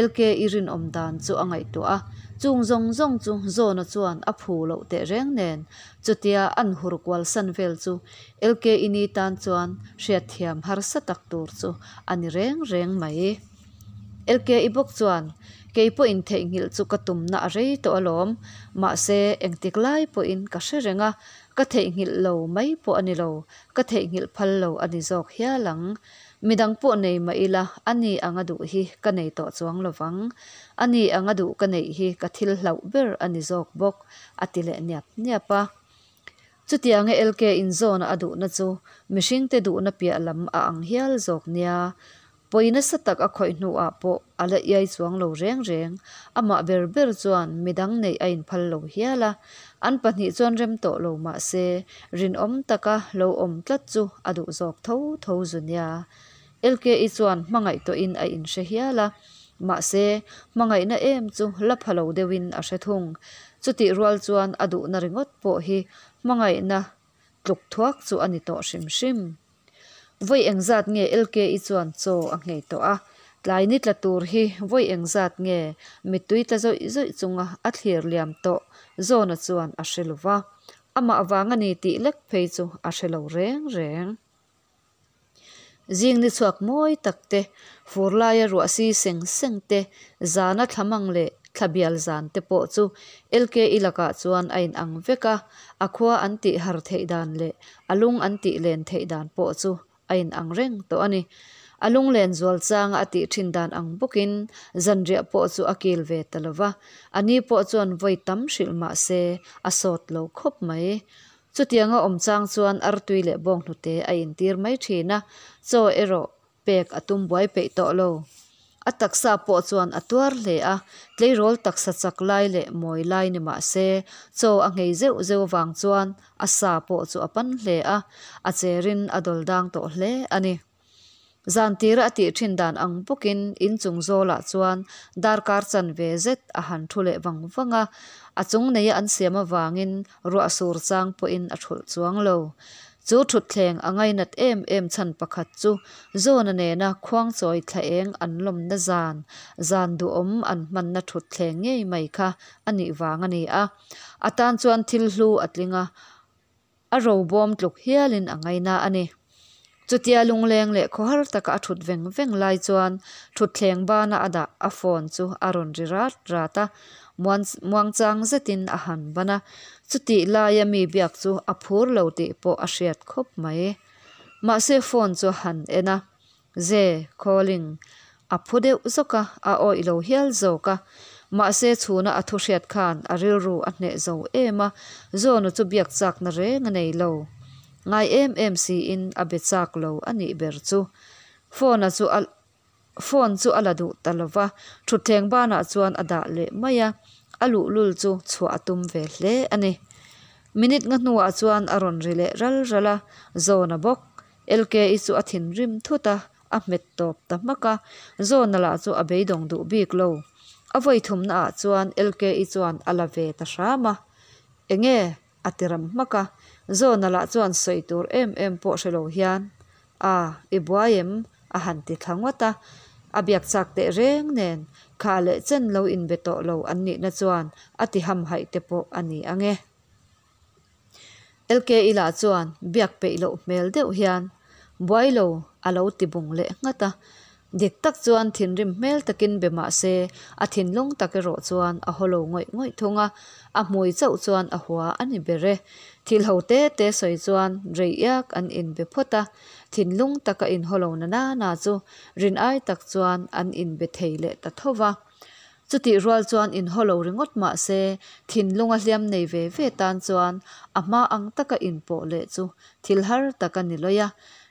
LK i rinawm dan chu a ngaihtuah a. Chung zawng zawng chu Zawna chuan a phu loh tehreng nen chutia an hur kual san vel chu LKI ni tan chuan hriatthiam harsa tak tur chu a ni reng reng mai. LKI bawk chuan, Kei pawhin theihnghilh chu ka tumna a rei tawh alawm, mahse engtik lai pawhin ka hre reng a, ka theihnghilh lo mai pawh a ni lo, ka theihnghilh phal lo a ni zawk hial ang. Midang pawh nei mah ila, a ni anga duh hi ka nei tawh chuang lovang. A ni anga duh ka neih hi ka thil hlauh ber a ni zawk bawk, a ti leh niap niap a. Chutianga LK inzawna a duhna chu mihringte duhna piah lam a ang hial zawk nia. Pawi nasa tak a khawih hnuah pawh a la iai chuang lo reng reng. Amah ber ber chuan midang neih a inphal lo hial a. An pahnih chuan rem tawh lo mah se rinawm taka lo awm tlat chu a duh zawk tho tho zu nia. LKI chuan hmangaih tawhin a inhre hial a, mahse, hmangaihna em chu la pha lo deuhin a hre thung. Chutih rual chuan a duhna ringawt pawh hi hmangaihna tluk thuak chu a ni tawh hrim hrim. Vawi engzat nge LKI chuan chaw a nghei tawh a, tlai ni tla tur hi vawi engzat nge mittui tla zawih zawih chunga a thlir liam tawh Zawna chuan a hre lova, amah vang a ni tih lek phei chu a hre lo reng reng. Zing ni chhuak mawi tak te, fur laia ruah si seng seng te, zana thla mang leh thla bial zan te pawh chu LKI lakah chuan a inang vek a, a khua an tih har theih dan leh a lung an tih len theih dan pawh chu a inang reng tawh a ni. A lunglen zual changa a tih thin dan ang bawkin zanriah pawh chu a kil ve ta lo va, a ni pawh chuan vawi tam hrilh mah se a sawt lo khawp mai. Chutianga awm chang chuan artui leh bawnghnute a intir mai thin a, chaw erawh pek a tum buai peih tawh lo. A taksa pawh chuan a tuar hle a, tleirawl taksa chak lai leh mawi lai ni mah se, chaw a nghei zeuh zeuh avang chuan a sa pawh chu a pan hle a, a cherin a dawl dang tawh hle a ni. Zan tira a tih thin dan ang bawkin inchung zawlah chuan darkar chanve zet a han thu leh vang vang a, a chung neia an siam avangin ruah sur chang pawhin a thulh chuang lo. Chu thutthleng a ngainat em em chhan pakhat chu Zawna nena khuangchawi thla eng an lawmna zan, zan duhawm an hmanna thutthleng ngei mai kha a nih vang a ni a. A tan chuan thil hlu a tling a, a robawm tluk hialin a ngaina a ni. Chutia lungleng leh khawhar taka a thut veng veng lai chuan thutthleng bana a dah a phone chu a rawn ri rat rat a, muangchang zetin a han ban a, chutih laia mi biak chu a phur lo tih pawh a hriat khawp mai. Mahse phone chu a han en a, Ze, calling, a phu deuh zawk a, a awih lo hial zawk a. Mahse chhuna a thu hriat khan a rilru a hneh zo em a, Zawna chu biak chakna reng a nei lo. Ngai em em siin a be chak lo a nih ber chu. Phone a chu a phone chu a la duh ta lo va, thutthleng banah chuan a dah leh mai a, a luhlul chu chhuah a tum ve hle a ni. Minute nga hnuah chuan a rawn ri leh ral ral a, Zawna bawk LKI chu a thinrim thut a, a hmet tawp ta hmak a, Zawna lah chu a beidawng duh bik lo. A vawi thumna ah chuan LKI chuan a la ve ta hram a, Enge? a ti ram hmak a, Zawna lah chuan sawi tur em em pawh hre lo hian, A, i buai em? a han ti thla ngawt a, a biak chak teh reng nen kha leh chen lo inbe tawh lo an nihna chuan a ti hamhaih te pawh a ni ang e. LKI lah chuan biak peih loh hmel deuh hian buai lo a lo ti bung leh nghat a. Dik tak chuan thinrim hmel takin be mah se a thinlung tak erawh chuan a haw lo ngawih ngawih thung a, a hmui chauh chuan a hua a ni ber e. Thil ho te te sawi chuan rei iak an inbe phawt a, thinlung taka inhaw lo na nana chu rin ai tak chuan an inbe thei leh ta tho va. Chutih rual chuan inhaw lo ringawt mah se, thinlunga hliam nei ve ve tan chuan a hma ang taka inpawh leh chu thil har tak a ni lawih a,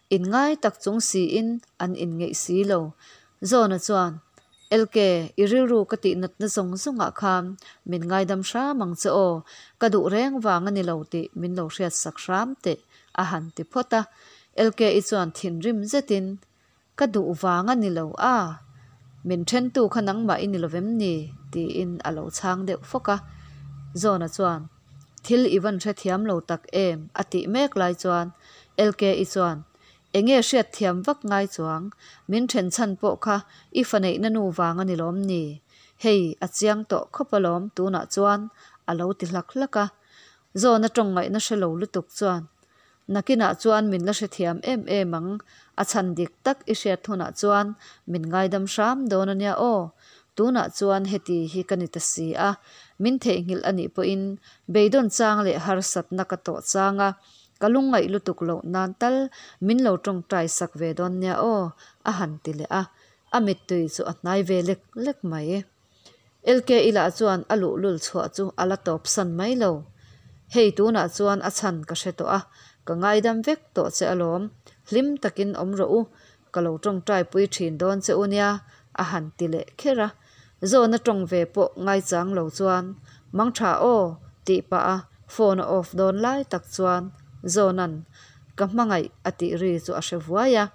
inngai tak chung siin an inngeih si lo. Zawna chuan, LK, i rilru ka tih natna zawng zawngah khan min ngaidam hram ang che aw, ka duh reng vang a ni lo tih min lo hriatsak hram teh, a han ti phawt a. LK-i chuan thinrim zetin, Ka duh vang a ni lo a, min thentu kha nangmah i ni lovem ni? tiin a lo chhang deuh fawk a. Zawna chuan, Thil i van hrethiam lo tak em? a tih mek lai chuan LKI chuan, Enge hriatthiam vak ngai chuang, min then chhan pawh kha i fa neihna nu vang a ni lawm ni? Hei, a chiang tawh khawp alawm tunah chuan, a lo ti hlak hlak a. Zawna tawng ngaihna hre lo lutuk chuan, Nakinah chuan min la hrethiam em em ang, a chhan dik tak i hriat hunah chuan min ngaidam hram dawn a nia aw. Tunah chuan heti hi ka ni ta si a, min theihnghilh a nih pawhin beidawn chang leh harsatna ka tawh chang a, ka lungngaih lutuk loh nan tal min lo tawngtai sak ve dawn nia aw, a han ti leh a, a mittui chu a hnai ve lek lek mai. LKI lah chuan a luhlul chhuah chu a la tawp san mai lo. Hei tunah chuan a chhan ka hre tawh a, ka ngaidam vek tawh che alawm, hlim takin awm rawh u, ka lo tawngtai pui thin dawn che u nia, a han ti leh kher a. Zawna tawng ve pawh ngaichang lo chuan, Mangtha aw, tih pah a phone a off dawn lai tak chuan Zawna'n ka hmangaih a tih ri chu a hre vuai a.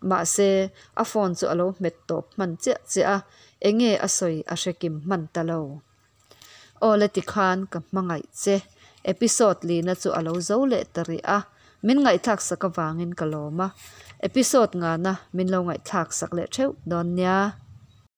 Mahse, a phone chu a lo hmet tawp hman chiah chiah a, enge a sawi a hre kim hman ta lo. Aw le tikhan ka hmangaih che, episode lina chu a lo zo leh ta rih a, min ngaihthlak sak avangin ka lawm a, episode ngana min lo ngaihthlak sak leh theuh dawn nia.